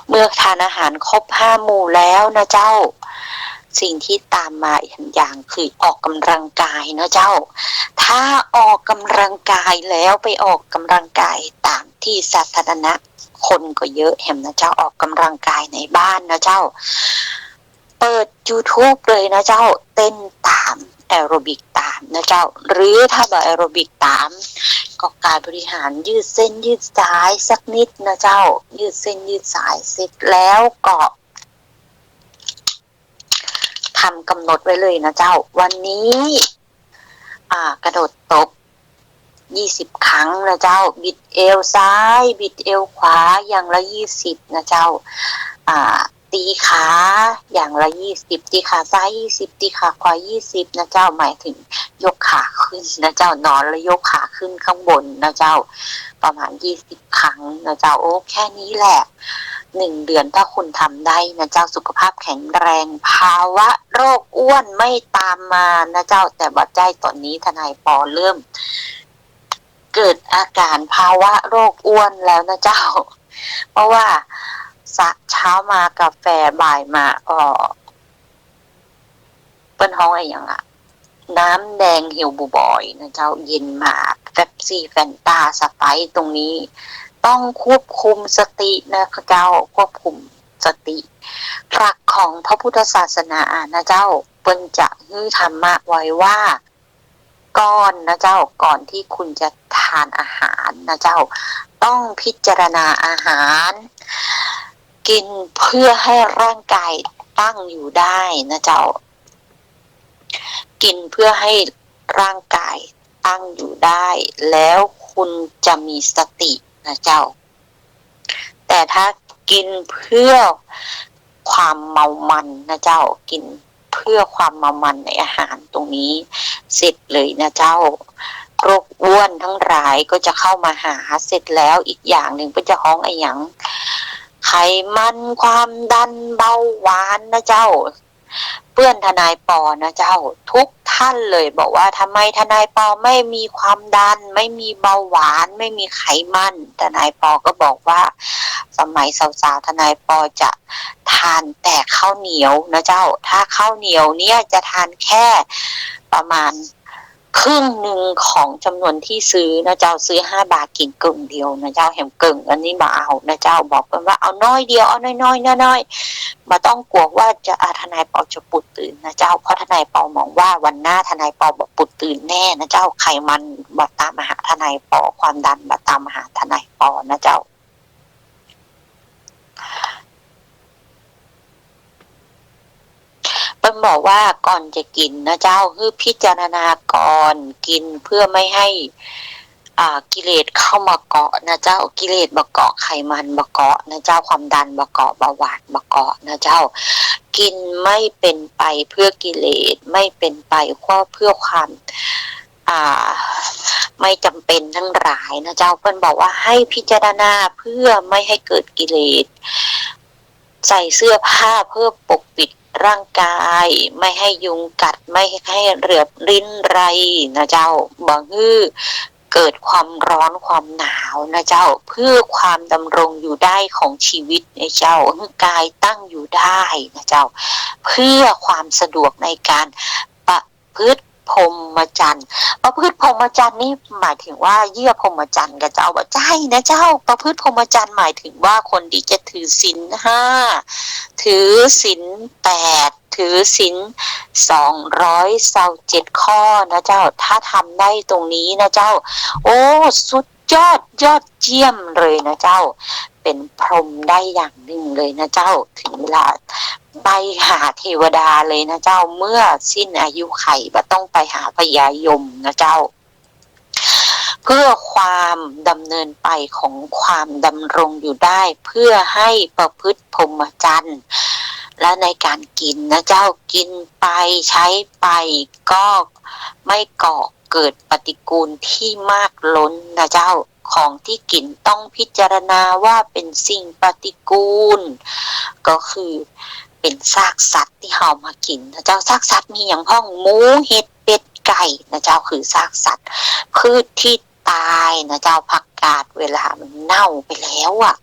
เมื่อทานอาหารครบห้าหมู่แล้วนะเจ้า สิ่งที่ตามมาอีกอย่างคือออกกำลังกายนะเจ้า ถ้าออกกำลังกายแล้วไปออกกำลังกายต๋ามตี้สาธารณะ คนก็เยอะแหมนะเจ้า ออกกำลังกายในบ้านนะเจ้า เปิดยูทูบเลยนะเจ้า เต้นต๋าม แอโรบิกต๋ามนะเจ้า หรือถ้าบ่แอโรบิกต๋าม ก็กายบริหารยืดเส้นยืดสายสักนิดนะเจ้า ยืดเส้นยืดสายเสร็จแล้วก็ ทำกำหนดไว้เลยนะเจ้า วันนี้ อ่า กระโดดตบ ยี่สิบครั้งนะเจ้า บิดเอวซ้าย บิดเอวขวา อย่างละยี่สิบนะเจ้า อ่า ตีขา อย่างละยี่สิบ ตีขาซ้ายยี่สิบ ตีขาขวายี่สิบนะเจ้า หมายถึงยกขาขึ้นนะเจ้า นอนแล้วยกขาขึ้นข้างบนนะเจ้า ประมาณยี่สิบครั้งนะเจ้า โอ้ แค่นี้แหละ หนึ่งเดือนถ้าคุณทำได้นะเจ้า สุขภาพแข็งแรง ภาวะโรคอ้วนไม่ตามมานะเจ้า แต่บ่ใจ้ ต๋อนนี้ทนายปอเริ่ม เกิดอาการภาวะโรคอ้วนแล้วนะเจ้า เพราะว่าสระเช้ามากาแฟบ่ายมา อ้อ เปิ้นฮ้องอะหยังอะ น้ำแดงเฮลบอยนะเจ้า เย็นมาก เป๊ปซี่ แฟนตา สไปร์ตรงนี้ ต้องควบคุมสตินะเจ้า ควบคุมสติ หลักของพระพุทธศาสนานะเจ้า เปิ้นจะหื้อธรรมะไว้ว่า ก่อนนะเจ้า ก่อนที่คุณจะทานอาหารนะเจ้า ต้องพิจารณาอาหาร กินเพื่อให้ร่างกายตั้งอยู่ได้นะเจ้า กินเพื่อให้ร่างกายตั้งอยู่ได้ แล้วคุณจะมีสตินะเจ้า แต่ถ้ากินเพื่อความเมามันนะเจ้า กินเพื่อความเมามันในอาหารตรงนี้ เสร็จเลยนะเจ้า โรคอ้วนทั้งหลายก็จะเข้ามาหา เสร็จแล้วอีกอย่างหนึ่งเปิ้นจะฮ้องอะหยัง ไขมัน ความดัน เบาหวานนะเจ้า เปื้อนทนายปอนะเจ้า ทุกท่านเลยบอกว่า ทำไมทนายปอไม่มีความดัน ไม่มีเบาหวาน ไม่มีไขมัน ทนายปอก็บอกว่า สมัยสาวๆ ทนายปอจะทานแต่ข้าวเหนียวนะเจ้า ถ้าข้าวเหนียวเนี่ยจะทานแค่ประมาณ ครึ่งหนึ่งของจำนวนตี้ซื้อนะเจ้า ซื้อห้าบาทกิ๋นเกิ่งเดียวนะเจ้า แหมเกิ่งอันนี้บ่เอานะเจ้า บอกเปิ้นว่าเอาน้อยเดียว เอาน้อยๆ น้อยๆ บ่ต้องกั๋วว่าจะ อ่า ทนายปอจะปูดตื่นนะเจ้า เพราะทนายปอมองว่าวันหน้าทนายปอบ่ปูดตื่นแน่นะเจ้า ไขมันบ่ตามมาหาทนายปอ ความดันบ่ตามมาหาทนายปอนะเจ้า เปิ้นบอกว่าก่อนจะกิ๋นนะเจ้า หื้อพิจารณาก่อนกิ๋นเพื่อไม่ให้ อ่า กิเลสเข้ามาเกาะนะเจ้า กิเลสบ่เกาะ ไขมันบ่เกาะนะเจ้า ความดันบ่เกาะ เบาหวานบ่เกาะนะเจ้า กิ๋นไม่เป็นไปเพื่อกิเลส ไม่เป็นไปเพื่อ เพื่อความ อ่า ไม่จำเป็นทั้งหลายนะเจ้า เปิ้นบอกว่าให้พิจารณาเพื่อไม่ให้เกิดกิเลส ใส่เสื้อผ้าเพื่อปกปิดร่างกาย ไม่ให้ยุงกัด ไม่ให้เหลือบริ้นรนนะเจ้า บ่หื้อเกิดความร้อนความหนาวนะเจ้า เพื่อความดำรงอยู่ได้ของชีวิตนะเจ้า หื้อกายตั้งอยู่ได้นะเจ้า เพื่อความสะดวกในการประพฤติพรหมจรรย์ ประพฤติพรหมจรรย์นี่หมายถึงว่าเยียะพรหมจรรย์ก่อเจ้า บ่ใจ้นะเจ้า ประพฤติพรหมจรรย์หมายถึงว่าคนที่จะถือศีลห้า ถือศีลแปด ถือศีลสองร้อยซาวเจ็ดข้อนะเจ้า ถ้าทำได้ตรงนี้นะเจ้า โอ้ สุดยอด ยอดเยี่ยมเลยนะเจ้า เป็นพรหมได้อย่างหนึ่งเลยนะเจ้า ถึงเวลาไปหาเทวดาเลยนะเจ้า เมื่อสิ้นอายุไขบ่ต้องไปหาพญายมนะเจ้า เพื่อความดำเนินไปของความดำรงอยู่ได้ เพื่อให้ประพฤติพรหมจรรย์ และในก๋านกิ๋นนะเจ้า กิ๋นไปใจ๊ไปก็ไม่ก่อเกิดปฏิกูลตี้มากล้นนะเจ้า ของตี้กิ๋นต้องพิจารณาว่าเป๋นสิ่งปฏิกูล ก็คือเป๋นซากสัตว์ตี้เฮามากิ๋นนะเจ้า ซากสัตว์มีหยังพ่อง หมู เห็ด เป็ด ไก่นะเจ้า คือซากสัตว์ พืชตี้ต๋ายนะเจ้า ผักกาดเวลามันเน่าไปแล้วอะ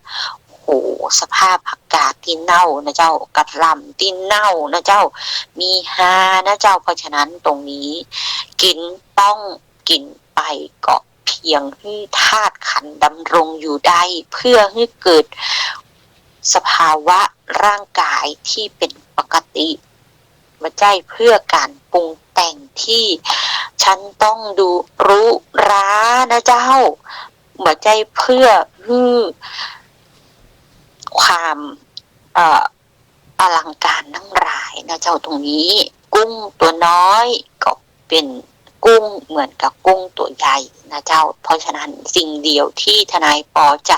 โอ้โห สภาพผักกาดตี้เน่านะเจ้า กะหล่ำตี้เน่านะเจ้า มีฮานะเจ้า เพราะฉะนั้นตรงนี้กิ๋นต้องกิ๋นไปก็เพียงหื้อธาตุขันธ์ดำรงอยู่ได้ เพื่อหื้อเกิดสภาวะร่างก๋ายตี้เป๋นปกติ บ่ใจ้เพื่อก๋านปรุงแต่งตี้ฉันต้องดูหรูหรานะเจ้า บ่ใจ้เพื่อหื้อความ เอ่อ อลังก๋านตังหลายนะเจ้า ตรงนี้ กุ้งตั๋วน้อยก็เป๋นกุ้งเหมือนกับกุ้งตั๋วใหญ่นะเจ้า เพราะฉะนั้นสิ่งเดียวตี้ทนายปอจะ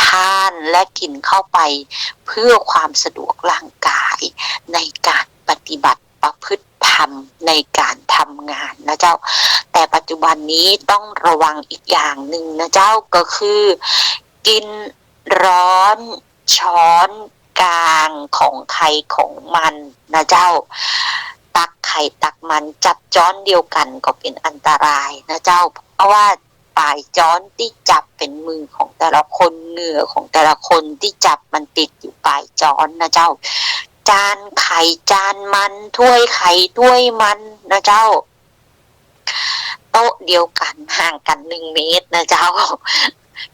ทานและกิ๋นเข้าไปเพื่อความสะดวกร่างก๋ายในก๋านปฏิบัติประพฤติธรรมในก๋านทำงานนะเจ้า แต่ปัจจุบันนี้ต้องระวังอีกอย่างนึ่งนะเจ้า ก็คือกิ๋นร้อนช้อนก๋างของใผของมันนะเจ้า ตักใผตักมันจับจ๊อนเดียวกั๋นก็เป๋นอันตรายนะเจ้า เพราะว่าป๋ายจ๊อนตี้จับเป๋นมือของแต่ละคน เหงื่อของแต่ละคนตี้จับมันติดอยู่ป๋ายจ๊อนนะเจ้า จานใผจานมัน ถ้วยใผถ้วยมันนะเจ้า โต๊ะเดียวกั๋น ห่างกั๋นหนึ่งเมตรนะเจ้า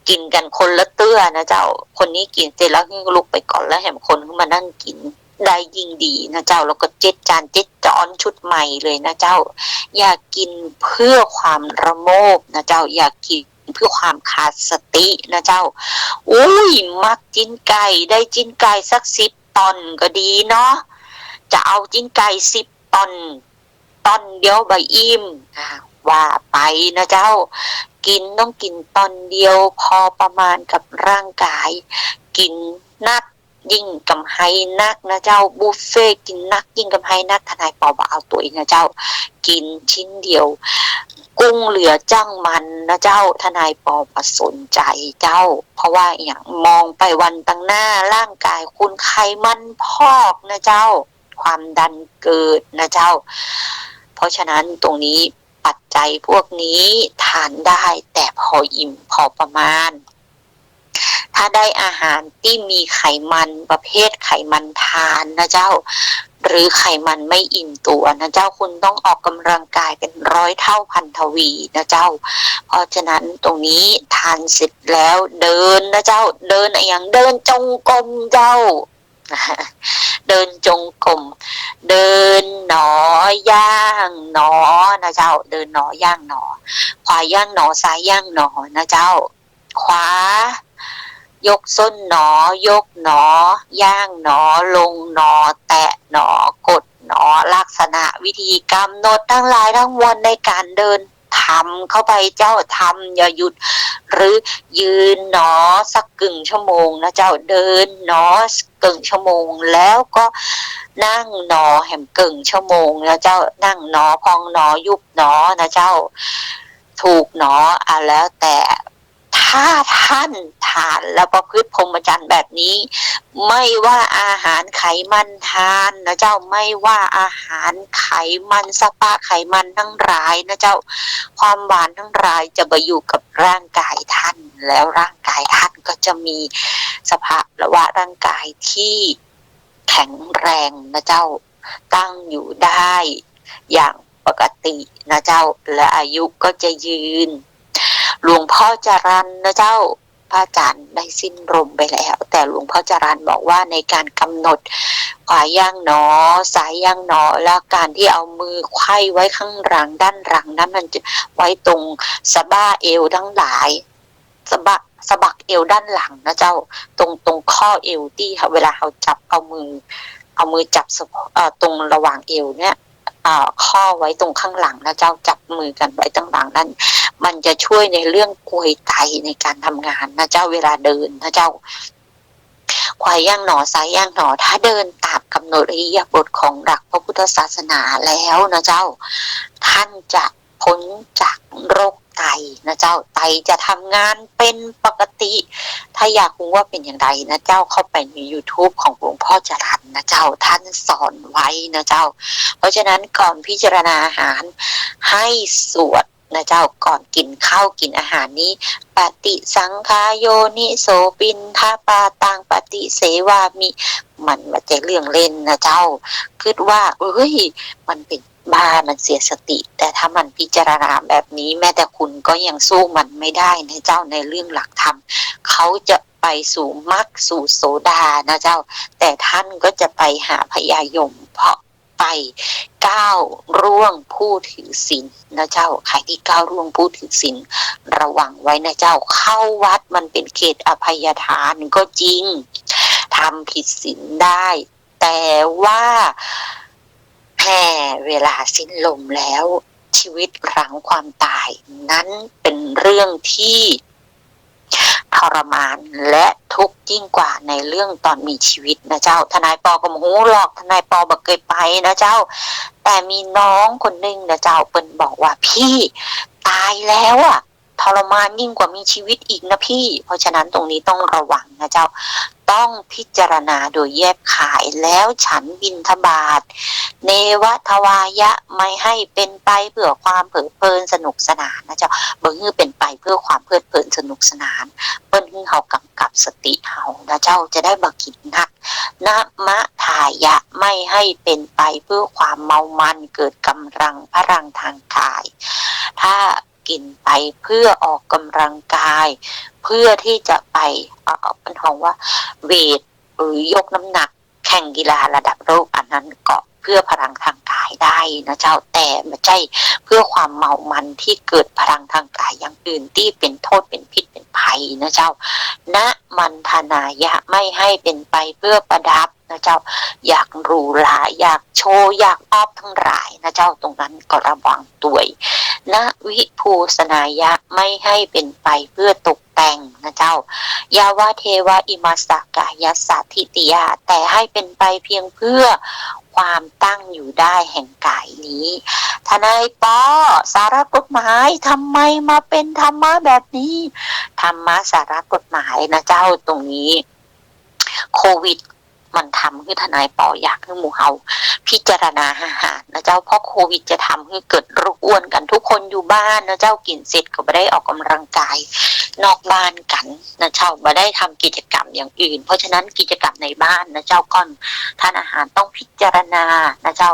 กิ๋นกั๋นคนละเตื้อนะเจ้า คนนี้กิ๋นเสร็จแล้วหื้อลุกไปก่อน แล้วแหมคนหื้อมานั่งกิ๋นได้ยิ่งดีนะเจ้า แล้วก็เจ็ดจานเจ็ดจ๊อนชุดใหม่เลยนะเจ้า อย่ากิ๋นเพื่อความระโมบนะเจ้า อย่ากิ๋นเพื่อความขาดสตินะเจ้า อุ้ย มักจิ๊นไก่ ได้จิ๊นไก่สักสิบต่อนก็ดีเนาะ จะเอาจิ๊นไก่สิบต่อน ต่อนเดียวบ่อิ่ม อ่า ว่าไปนะเจ้า กิ๋นต้องกิ๋นต่อนเดียว พอประมาณกับร่างก๋าย กิ๋นนักยิ่งกำไฮนักนะเจ้า บุฟเฟ่ต์กิ๋นนักยิ่งกำไฮนัก ทนายปอบ่เอาตวยนะเจ้า กิ๋นชิ้นเดียว กุ้งเหลือจ้างมันนะเจ้า ทนายปอบ่สนใจ๋เจ้า เพราะว่าอะหยัง มองไปวันตังหน้า ร่างก๋ายคุณไขมันพอกนะเจ้า ความดันเกิดนะเจ้า เพราะฉะนั้นตรงนี้ปัจจัยพวกนี้ทานได้แต่พออิ่มพอประมาณ ถ้าได้อาหารตี้มีไขมันประเภทไขมันทรานนะเจ้า หรือไขมันไม่อิ่มตั๋วนะเจ้า คุณต้องออกกำลังกายเป็นร้อยเท่าพันทวีนะเจ้า เพราะฉะนั้นตรงนี้ทานเสร็จแล้วเดินนะเจ้า เดินอะหยัง เดินจงกรมเจ้า เดินจงกรม เดินหนอย่างหนอนะเจ้า เดินหนอย่างหนอ ขวาย่างหนอ ซ้ายย่างหนอนะเจ้า ขวา ยกส้นหนอ ยกหนอ ย่างหนอ ลงหนอ แตะหนอ กดหนอ ลักษณะวิธีกำหนดตังหลายตังมวลในก๋านเดิน ทำเข้าไปเจ้า ทำอย่าหยุด หรือยืนหนอสักกึ่งชั่วโมงนะเจ้า เดินหนอสักกึ่งชั่วโมง แล้วก็นั่งหนอแหมกึ่งชั่วโมงนะเจ้า นั่งหนอ พองหนอ ยุบหนอนะเจ้า ถูกหนอ อ่ะ แล้วแต่ ถ้าท่านทานแล้วประพฤติพรหมจรรย์แบบนี้ ไม่ว่าอาหารไขมันทรานนะเจ้า ไม่ว่าอาหารไขมัน สปะไขมันตังหลายนะเจ้า ความหวานตังหลายจะบ่อยู่กับร่างก๋ายท่าน แล้วร่างก๋ายท่านก็จะมีสภาวะร่างก๋ายตี้แข็งแรงนะเจ้า ตั้งอยู่ได้อย่างปกตินะเจ้า และอายุก็จะยืน หลวงพ่อจรัญนะเจ้า พระอาจารย์ได้สิ้นลมไปแล้ว แต่หลวงพ่อจรัญบอกว่าในก๋านกำหนดขวาย่างหนอ ซ้ายย่างหนอ แล้วก๋านตี้เอามือไขว้ไว้ข้างหลัง ด้านหลังนั้น มันจะไว้ตรงสะบ้าเอวตังหลาย สะบ้า สะบักเอวด้านหลังนะเจ้า ตรง ตรงข้อเอวตี้เวลาเฮาจับเอามือ เอามือจับสะ เอ่อ ตรงระหว่างเอวเนี่ย เอ่อ ข้อไว้ตรงข้างหลังนะเจ้า จับมือกั๋นไว้ตังหลังนั้น มันจะช่วยในเรื่องกวยไตในก๋านทำงานนะเจ้า เวลาเดินนะเจ้า ขวาย่างหนอ ซ้ายย่างหนอ ถ้าเดิน ราบกำหนดอิริยาบถของหลักพระพุทธศาสนาแล้วนะเจ้า ท่านจะพ้นจากโรคไตนะเจ้า ไตจะทำงานเป็นปกติ ถ้าอยากฮู้ว่าเป๋นอย่างใดนะเจ้า เข้าไปใน YouTube ของหลวงพ่อจรัญนะเจ้า ท่านสอนไว้นะเจ้า เพราะฉะนั้นก่อนพิจารณาอาหาร ให้สวดนะเจ้า ก่อนกิ๋นข้าวกิ๋นอาหารนี้ ปฏิสังขายโยนิโสปิณฑปาตังปฏิเสวามิ มันบ่ใจ้เรื่องเล่นนะเจ้า กึ๊ดว่า เอ้ย มันเป๋นบ้า มันเสียสติ แต่ถ้ามันพิจารณาแบบนี้ แม้แต่คุณก็ยังสู้มันไม่ได้นะเจ้า ในเรื่องหลักธรรม เขาจะไปสู่มรรคสู่โสดานะเจ้า แต่ท่านก็จะไปหาพญายม เพราะไปก้าวล่วงผู้ถือศีลนะเจ้า ใครที่ก้าวล่วงผู้ถือศีล ระวังไว้นะเจ้า เข้าวัดมันเป๋นเขตอภัยทานก็จริง ทำผิดศีลได้ แต่ว่าแผ่เวลาสิ้นลมแล้ว ชีวิตหลังความตายนั้นเป๋นเรื่องที่ทรมานและทุกข์ยิ่งกว่าในเรื่องตอนมีชีวิตนะเจ้า ทนายปอก็บ่ฮู้หรอก ทนายปอบ่เกยไปนะเจ้า แต่มีน้องคนนึ่งนะเจ้า เปิ้นบอกว่า พี่ ตายแล้วอะ ทรมานยิ่งกว่ามีชีวิตอีกนะพี่ เพราะฉะนั้นตรงนี้ต้องระวังนะเจ้า ต้องพิจารณาโดยแยบคาย แล้วฉันบิณฑบาต เนวะทวายะ ไม่ให้เป๋นไปเพื่อความเพลิดเพลินสนุกสนานนะเจ้า บ่หื้อเป๋นไปเพื่อความเพลิดเพลินสนุกสนาน เปิ้นหื้อเฮากำกับสติเฮานะเจ้า จะได้บ่กิ๋นนัก นะมะทายะ ไม่ให้เป๋นไปเพื่อความเมามัน เกิดกำลังพลังทางกาย ถ้ากิ๋นไปเพื่อออกกำลังกาย เพื่อที่จะไป เอ่อ เปิ้นฮ้องว่าเวท หรือยกน้ำหนัก แข่งกีฬาระดับโลก อันนั้นก็เพื่อพลังทางกายได้นะเจ้า แต่บ่ใจ้เพื่อความเมามันตี้เกิดพลังทางกายอย่างอื่นตี้เป๋นโต้ษ เป๋นพิษ เป๋นภัยนะเจ้า นะมันธนายะ ไม่ให้เป๋นไปเพื่อประดับนะเจ้า อยากหรูหรา อยากโชว์ อยากออฟทั้งหลายนะเจ้า ตรงนั้นก็ระวังตวย นะวิภูสนายะ ไม่ให้เป๋นไปเพื่อตกแต่งนะเจ้า ยาวะเทวะอิมัสสะกายัสสะทิติยา แต่ให้เป๋นไปเพียงเพื่อความตั้งอยู่ได้แห่งกายนี้ ทนายปอ สาระกฎหมาย ทำไมมาเป๋นธรรมะแบบนี้ ธรรมะสาระกฎหมายนะเจ้า ตรงนี้ โควิด มันทำหื้อทนายปออยากหื้อหมู่เฮาพิจารณาอาหารนะเจ้า เพราะโควิดจะทำหื้อเกิดโรคอ้วนกั๋น ทุกคนอยู่บ้านนะเจ้า กิ๋นเสร็จก็บ่ได้ออกกำลังกายนอกบ้านกั๋นนะเจ้า บ่ได้ทำกิจกรรมอย่างอื่น เพราะฉะนั้นกิจกรรมในบ้านนะเจ้า ก่อนทานอาหารต้องพิจารณานะเจ้า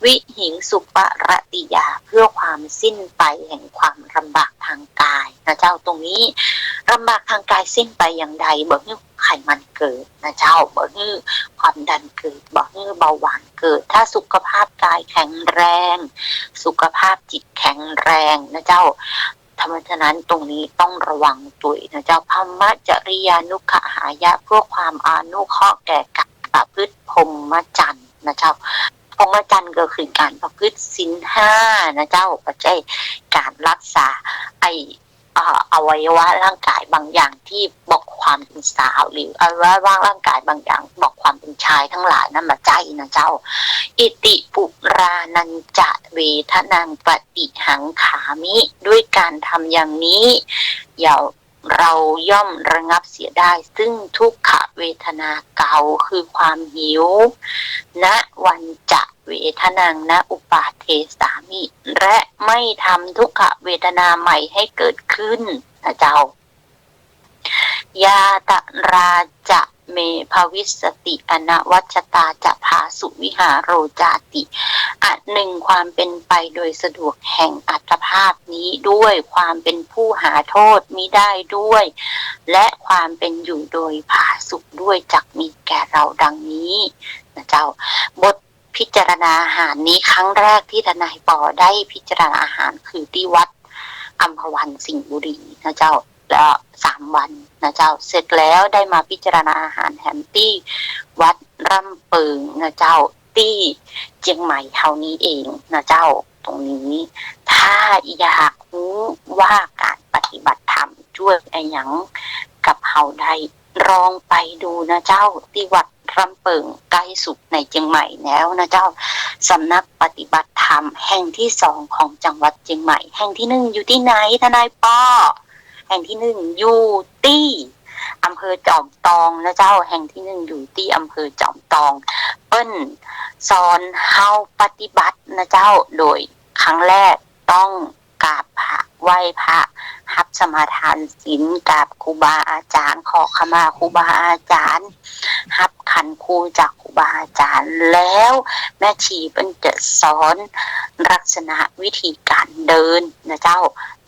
วิหิงสุปะระติยา เพื่อความสิ้นไปแห่งความลำบากทางกายนะเจ้า ตรงนี้ลำบากทางกายสิ้นไปอย่างใด บ่หื้อ ไขมันเกิดนะเจ้า บ่หื้อความดันเกิด บ่หื้อเบาหวานเกิด ถ้าสุขภาพกายแข็งแรง สุขภาพจิตแข็งแรงนะเจ้า เพราะฉะนั้นตรงนี้ต้องระวังตวยนะเจ้า พรหมจริยานุกขหายะ เพื่อความอนุเคราะห์แก่การประพฤติพรหมจรรย์นะเจ้า พรหมจรรย์ก็คือการประพฤติศีลห้านะเจ้า บ่ใจ้การรักษาไอ้ เอ่อ อวัยวะร่างกายบางอย่างตี้บอกความเป๋นสาว หรืออวัยวะร่างกายบางอย่างบอกความเป๋นชายทั้งหลายนั้นบ่ใจ้นะเจ้า อิติปุรานัญจะเวทนังปฏิหังขามิ ด้วยการทำอย่างนี้ เย่า เราย่อมระงับเสียได้ซึ่งทุกขเวทนาเก่า คือความหิว นะวัญจะเวทนังนะอุปาเทสามิ และไม่ทำทุกขเวทนาใหม่ให้เกิดขึ้นนะเจ้า ยาตราจะเมภวิสสติ อนวัชชตาจะผาสุวิหาโรจาติ อันหนึ่ง ความเป็นไปโดยสะดวกแห่งอัตภาพนี้ด้วย ความเป็นผู้หาโทษมิได้ด้วย และความเป็นอยู่โดยผาสุกด้วย จักมีแก่เราดังนี้นะเจ้า บทพิจารณาอาหารนี้ ครั้งแรกที่ทนายปอได้พิจารณาอาหารคือตี้วัดอัมพวันสิงห์บุรีนะเจ้า แล้วสามวันนะเจ้า เสร็จแล้วได้มาพิจารณาอาหารแหมตี้วัดร่ำเปิงนะเจ้า ตี้เจียงใหม่เฮานี้เองนะเจ้า ตรงนี้ ถ้าอยากฮู้ว่าการปฏิบัติธรรมจ้วยอะหยังกับเฮาได้ ลองไปดูนะเจ้า ตี้วัด บ้านเปิ่งใก้สุขในเจียงใหม่แล้วนะเจ้า สำนักปฏิบัติธรรมแห่งที่สองของจังหวัดเจียงใหม่ แห่งที่หนึ่งอยู่ตี้ไหนทนายปอ แห่งที่หนึ่งอยู่ตี้อำเภอจอมตองนะเจ้า แห่งที่หนึ่งอยู่ตี้อำเภอจอมตอง เปิ้นสอนเฮาปฏิบัตินะเจ้า โดยครั้งแรกต้องกราบพระ ไหว้พระ ฮับสมาทานศีล กราบครูบาอาจารย์ ขอขมาครูบาอาจารย์ ฮับขันครูจากครูบาอาจารย์ แล้วแม่ชีเปิ้นจะสอนลักษณะวิธีการเดินนะเจ้า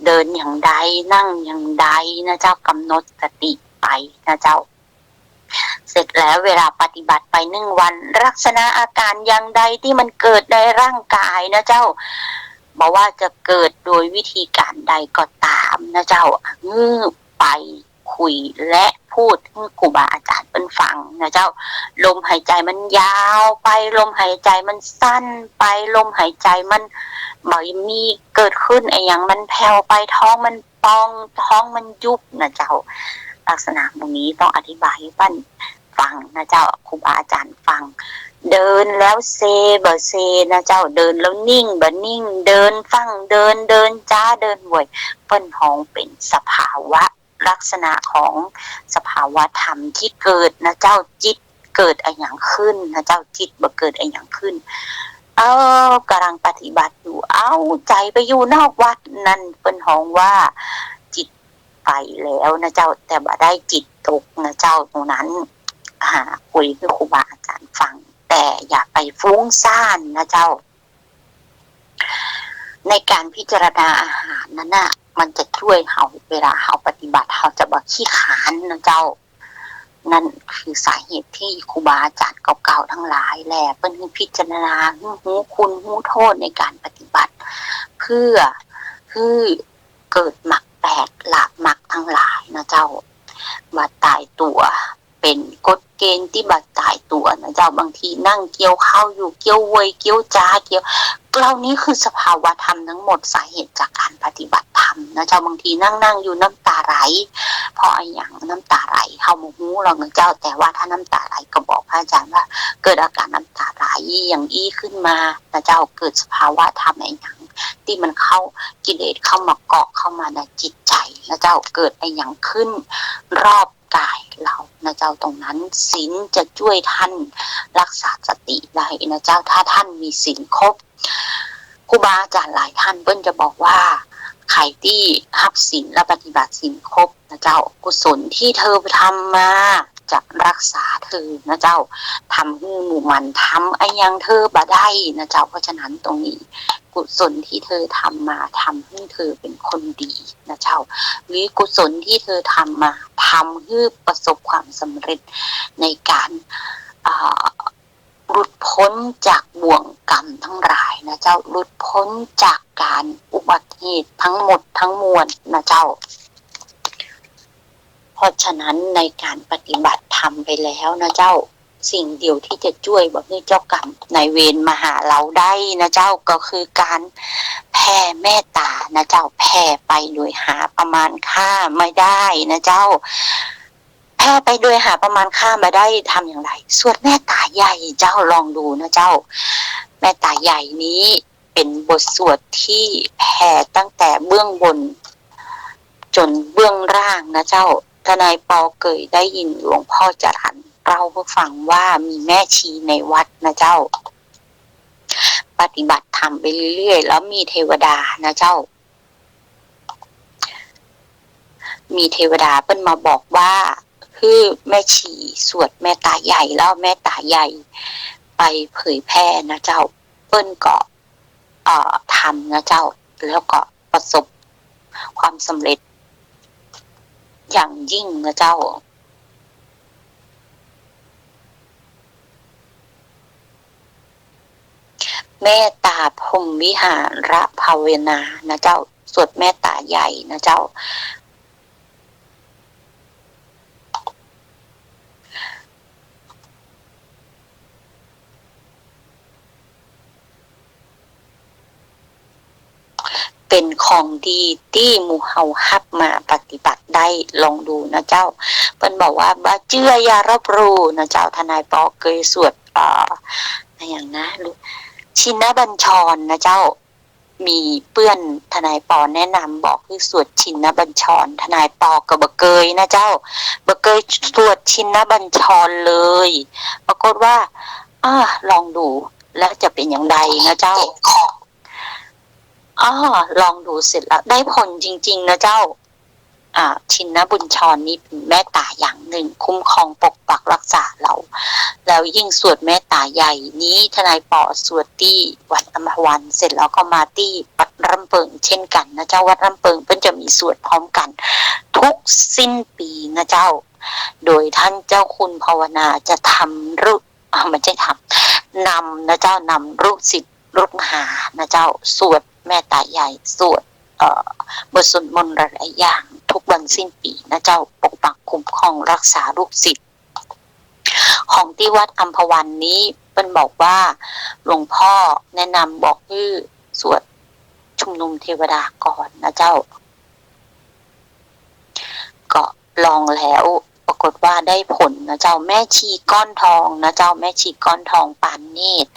เดินอย่างใด นั่งอย่างใดนะเจ้า กำหนดสติไปนะเจ้า เสร็จแล้วเวลาปฏิบัติไปหนึ่งวัน ลักษณะอาการอย่างใดตี้มันเกิดในร่างกายนะเจ้า บ่ว่าจะเกิดโดยวิธีการใดก็ตามนะเจ้า งืบไป คุยและพูดหื้อครูบาอาจารย์เปิ้นฟังนะเจ้า ลมหายใจมันยาวไป ลมหายใจมันสั้นไป ลมหายใจมันบ่มีเกิดขึ้นอะหยัง มันแผ่วไป ท้องมันป่อง ท้องมันยุบนะเจ้า ลักษณะหมู่นี้ต้องอธิบายหื้อเปิ้นฟังนะเจ้า ครูบาอาจารย์ฟัง เดินแล้วเซบ่เซนะเจ้า เดินแล้วนิ่งบ่นิ่ง เดินฟั่งเดิน เดินจ๊า เดินไว เปิ้นฮ้องเป๋นสภาวะ ลักษณะของสภาวะธรรมที่เกิดนะเจ้า จิตเกิดอะหยังขึ้นนะเจ้า จิตบ่เกิดอะหยังขึ้น เอ้า ก่ำลังปฏิบัติอยู่ เอ้า ใจ๋ไปอยู่นอกวัด นั่นเปิ้นฮ้องว่าจิตไปแล้วนะเจ้า แต่บ่ได้จิตตกนะเจ้า ตรงนั้น อ่า คุยหื้อครูบาอาจารย์ฟัง แต่อย่าไปฟุ้งซ่านนะเจ้า ในการพิจารณาอาหารนั้นน่ะ มันจะจ้วยเฮา เวลาเฮาปฏิบัติ เฮาจะบ่ขี้คร้านนะเจ้า นั่นคือสาเหตุที่ครูบาอาจารย์เก่าๆ ตังหลายแล เปิ้นหื้อพิจารณา หื้อฮู้คุณฮู้โต้ษในการปฏิบัติ เพื่อหื้อเกิดมรรคแปด ละมรรคตังหลายนะเจ้า บ่ต๋ายตั๋ว เป๋นกฎเกณฑ์ตี้บ่ต๋ายตั๋วนะเจ้า บางทีนั่งเกี่ยวข้าวอยู่ เกี่ยวไว เกี่ยวจ๊า เกี่ยว เหล่านี้คือสภาวะธรรมตังหมด สาเหตุจากการปฏิบัติธรรมนะเจ้า บางทีนั่งๆ อยู่น้ำต๋าไหล เพราะอะหยังน้ำต๋าไหล เฮาบ่ฮู้หรอกนะเจ้า แต่ว่าถ้าน้ำต๋าไหลก็บอกพระอาจารย์ว่า เกิดอาการน้ำต๋าไหลอย่างอี้ขึ้นมานะเจ้า เกิดสภาวะธรรมอะหยังตี้มันเข้า กิเลสเข้ามาเกาะเข้ามาในจิตใจ๋นะเจ้า เกิดอะหยังขึ้นรอบ กายเฮานะเจ้า ตรงนั้นศีลจะจ้วยต้านรักษาสติได้นะเจ้า ถ้าต้านมีศีลครบ ครูบาอาจ๋ารย์หลายต้านเปิ้นจะบอกว่า ใผตี้ฮับศีลและปฏิบัติศีลครบนะเจ้า กุศลที่เธอทำมาจะรักษาเธอนะเจ้า ทำหื้อหมู่หมันทำอะหยังเธอบ่ได้นะเจ้า เพราะฉะนั้นตรงนี้ กุศลที่เธอทำมาทำหื้อเธอเป๋นคนดีนะเจ้า หรือกุศลที่เธอทำมาทำหื้อประสบความสำเร็จในการ อ่า หลุดพ้นจากบ่วงกรรมทั้งหลายนะเจ้า หลุดพ้นจากการอุบัติเหตุทั้งหมดทั้งมวลนะเจ้า เพราะฉะนั้นในการปฏิบัติธรรมไปแล้วนะเจ้า สิ่งเดียวที่จะจ้วยบ่หื้อเจ้ากรรมนายเวรมาหาเฮาได้นะเจ้า ก็คือการแผ่เมตต๋านะเจ้า แผ่ไปโดยหาประมาณค่าบ่ได้นะเจ้า แผ่ไปโดยหาประมาณค่าบ่ได้ ทำอย่างไร สวดเมตต๋าใหญ่เจ้า ลองดูนะเจ้า เมตต๋าใหญ่นี้เป๋นบทสวดที่แผ่ตั้งแต่เบื้องบน จ๋นเบื้องล่างนะเจ้า ทนายปอเกยได้ยินหลวงพ่อจรัญเล่าหื้อฟังว่ามีแม่ชีในวัดนะเจ้า ปฏิบัติธรรมไปเรื่อยๆ แล้วมีเทวดานะเจ้า มีเทวดาเปิ้นมาบอกว่า หื้อแม่ชีสวดเมตต๋าใหญ่ แล้วเมตต๋าใหญ่ไปเผยแผ่นะเจ้า เปิ้นก็ เอ่อ ทำนะเจ้า แล้วก็ประสบความสำเร็จอย่างยิ่งนะเจ้า เมตตาพรหมวิหารภาวนานะเจ้า สวดเมตตาใหญ่นะเจ้า เ เป๋นของดีตี้หมู่เฮาฮับมาปฏิบัติได้ ลองดูนะเจ้า เปิ้นบอกว่าบ่เจื้ออย่าลบหลู่นะเจ้า ทนายปอเกยสวด เอ่อ อะหยังนะ ชินบัญชรนะเจ้า มีเปื้อนทนายปอแนะนำบอกหื้อสวดชินบัญชร ทนายปอก็บ่เกยนะเจ้า บ่เกยสวดชินบัญชรเลย ปรากฏว่า อ้า ลองดูแล้วจะเป๋นอย่างใดนะเจ้า อ้า ลองดูเสร็จแล้วได้ผลจริงๆ นะเจ้า อ่า ชินบัญชรนี้เป๋นเมตต๋าอย่างนึ่ง คุ้มครองปกปักรักษาเฮา แล้วยิ่งสวดเมตต๋าใหญ่นี้ ทนายปอสวดตี้วัดอัมพวัน เสร็จแล้วก็มาตี้วัดร่ำเปิงเช่นกั๋นนะเจ้า วัดร่ำเปิงเปิ้นจะมีสวดพร้อมกั๋นทุกสิ้นปี๋นะเจ้า โดยท่านเจ้าคุณภาวนาจะทำฤ- อ่า ไม่ใช่ทำ นำนะเจ้า นำลูกศิษย์ลูกหานะเจ้า สวดเมตต๋าใหญ่ สวด เอ่อ บทสวดมนต์หลายๆ อย่าง ทุกวันสิ้นปี๋นะเจ้า ปกปักคุ้มครองรักษาลูกศิษย์ ของตี้วัดอัมพวันนี้ เปิ้นบอกว่าหลวงพ่อแนะนำบอกหื้อสวดชุมนุมเทวดาก่อนนะเจ้า ก็ลองแล้ว ปรากฏว่าได้ผลนะเจ้า แม่ชีก้อนทองนะเจ้า แม่ชีก้อนทอง ปานเนตร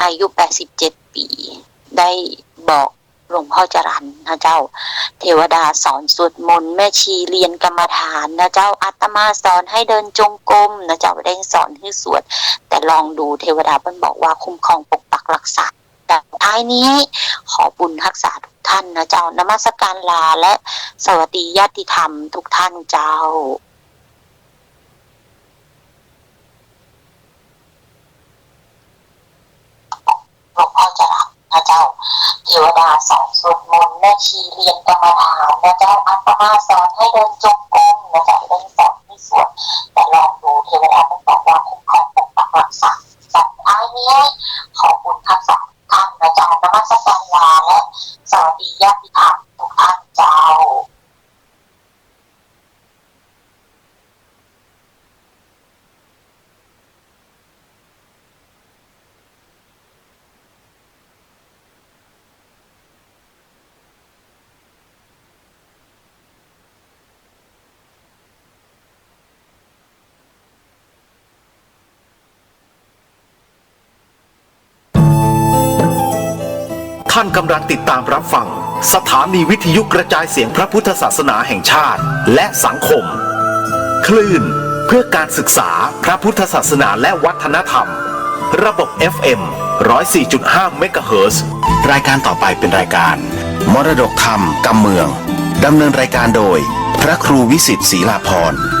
อายุแปดสิบเจ็ดปี๋ ได้บอกหลวงพ่อจรัญนะเจ้า เทวดาสอนสวดมนต์ แม่ชีเรียนกรรมฐานนะเจ้า อาตมาสอนให้เดินจงกรมนะเจ้า บ่ได้สอนหื้อสวด แต่ลองดู เทวดาเปิ้นบอกว่าคุ้มครองปกปักรักษา แต่ท้ายนี้ขอบุญฮักษาทุกท่านนะเจ้า นมัสการลาและสวัสดีญาติธรรมทุกท่านเจ้า หลวงพ่อจรัญนะเจ้า เทวดาสอนสวดมนต์ แม่ชีเรียนกรรมฐานนะเจ้า อาตมาสอนให้เดินจงกรมนะเจ้า บ่ได้สอนหื้อสวด แต่ลองดู เทวดาเปิ้นบอกว่าคุ้มครองปกปักรักษา แต่ท้ายนี้ขอบุญฮักษาทุกท่านนะเจ้า นมัสการลาและสวัสดีญาติธรรมทุกท่านเจ้า ท่านกำลังติดตามรับฟังสถานีวิทยุกระจายเสียงพระพุทธศาสนาแห่งชาติและสังคม คลื่นเพื่อการศึกษาพระพุทธศาสนาและวัฒนธรรม ระบบ เอฟ เอ็ม ร้อยสี่จุดห้า เมกะเฮิรตซ์ รายการต่อไปเป็นรายการมรดกธรรมกำเมือง ดำเนินรายการโดยพระครูวิสิทธิ์ศรีลาภรณ์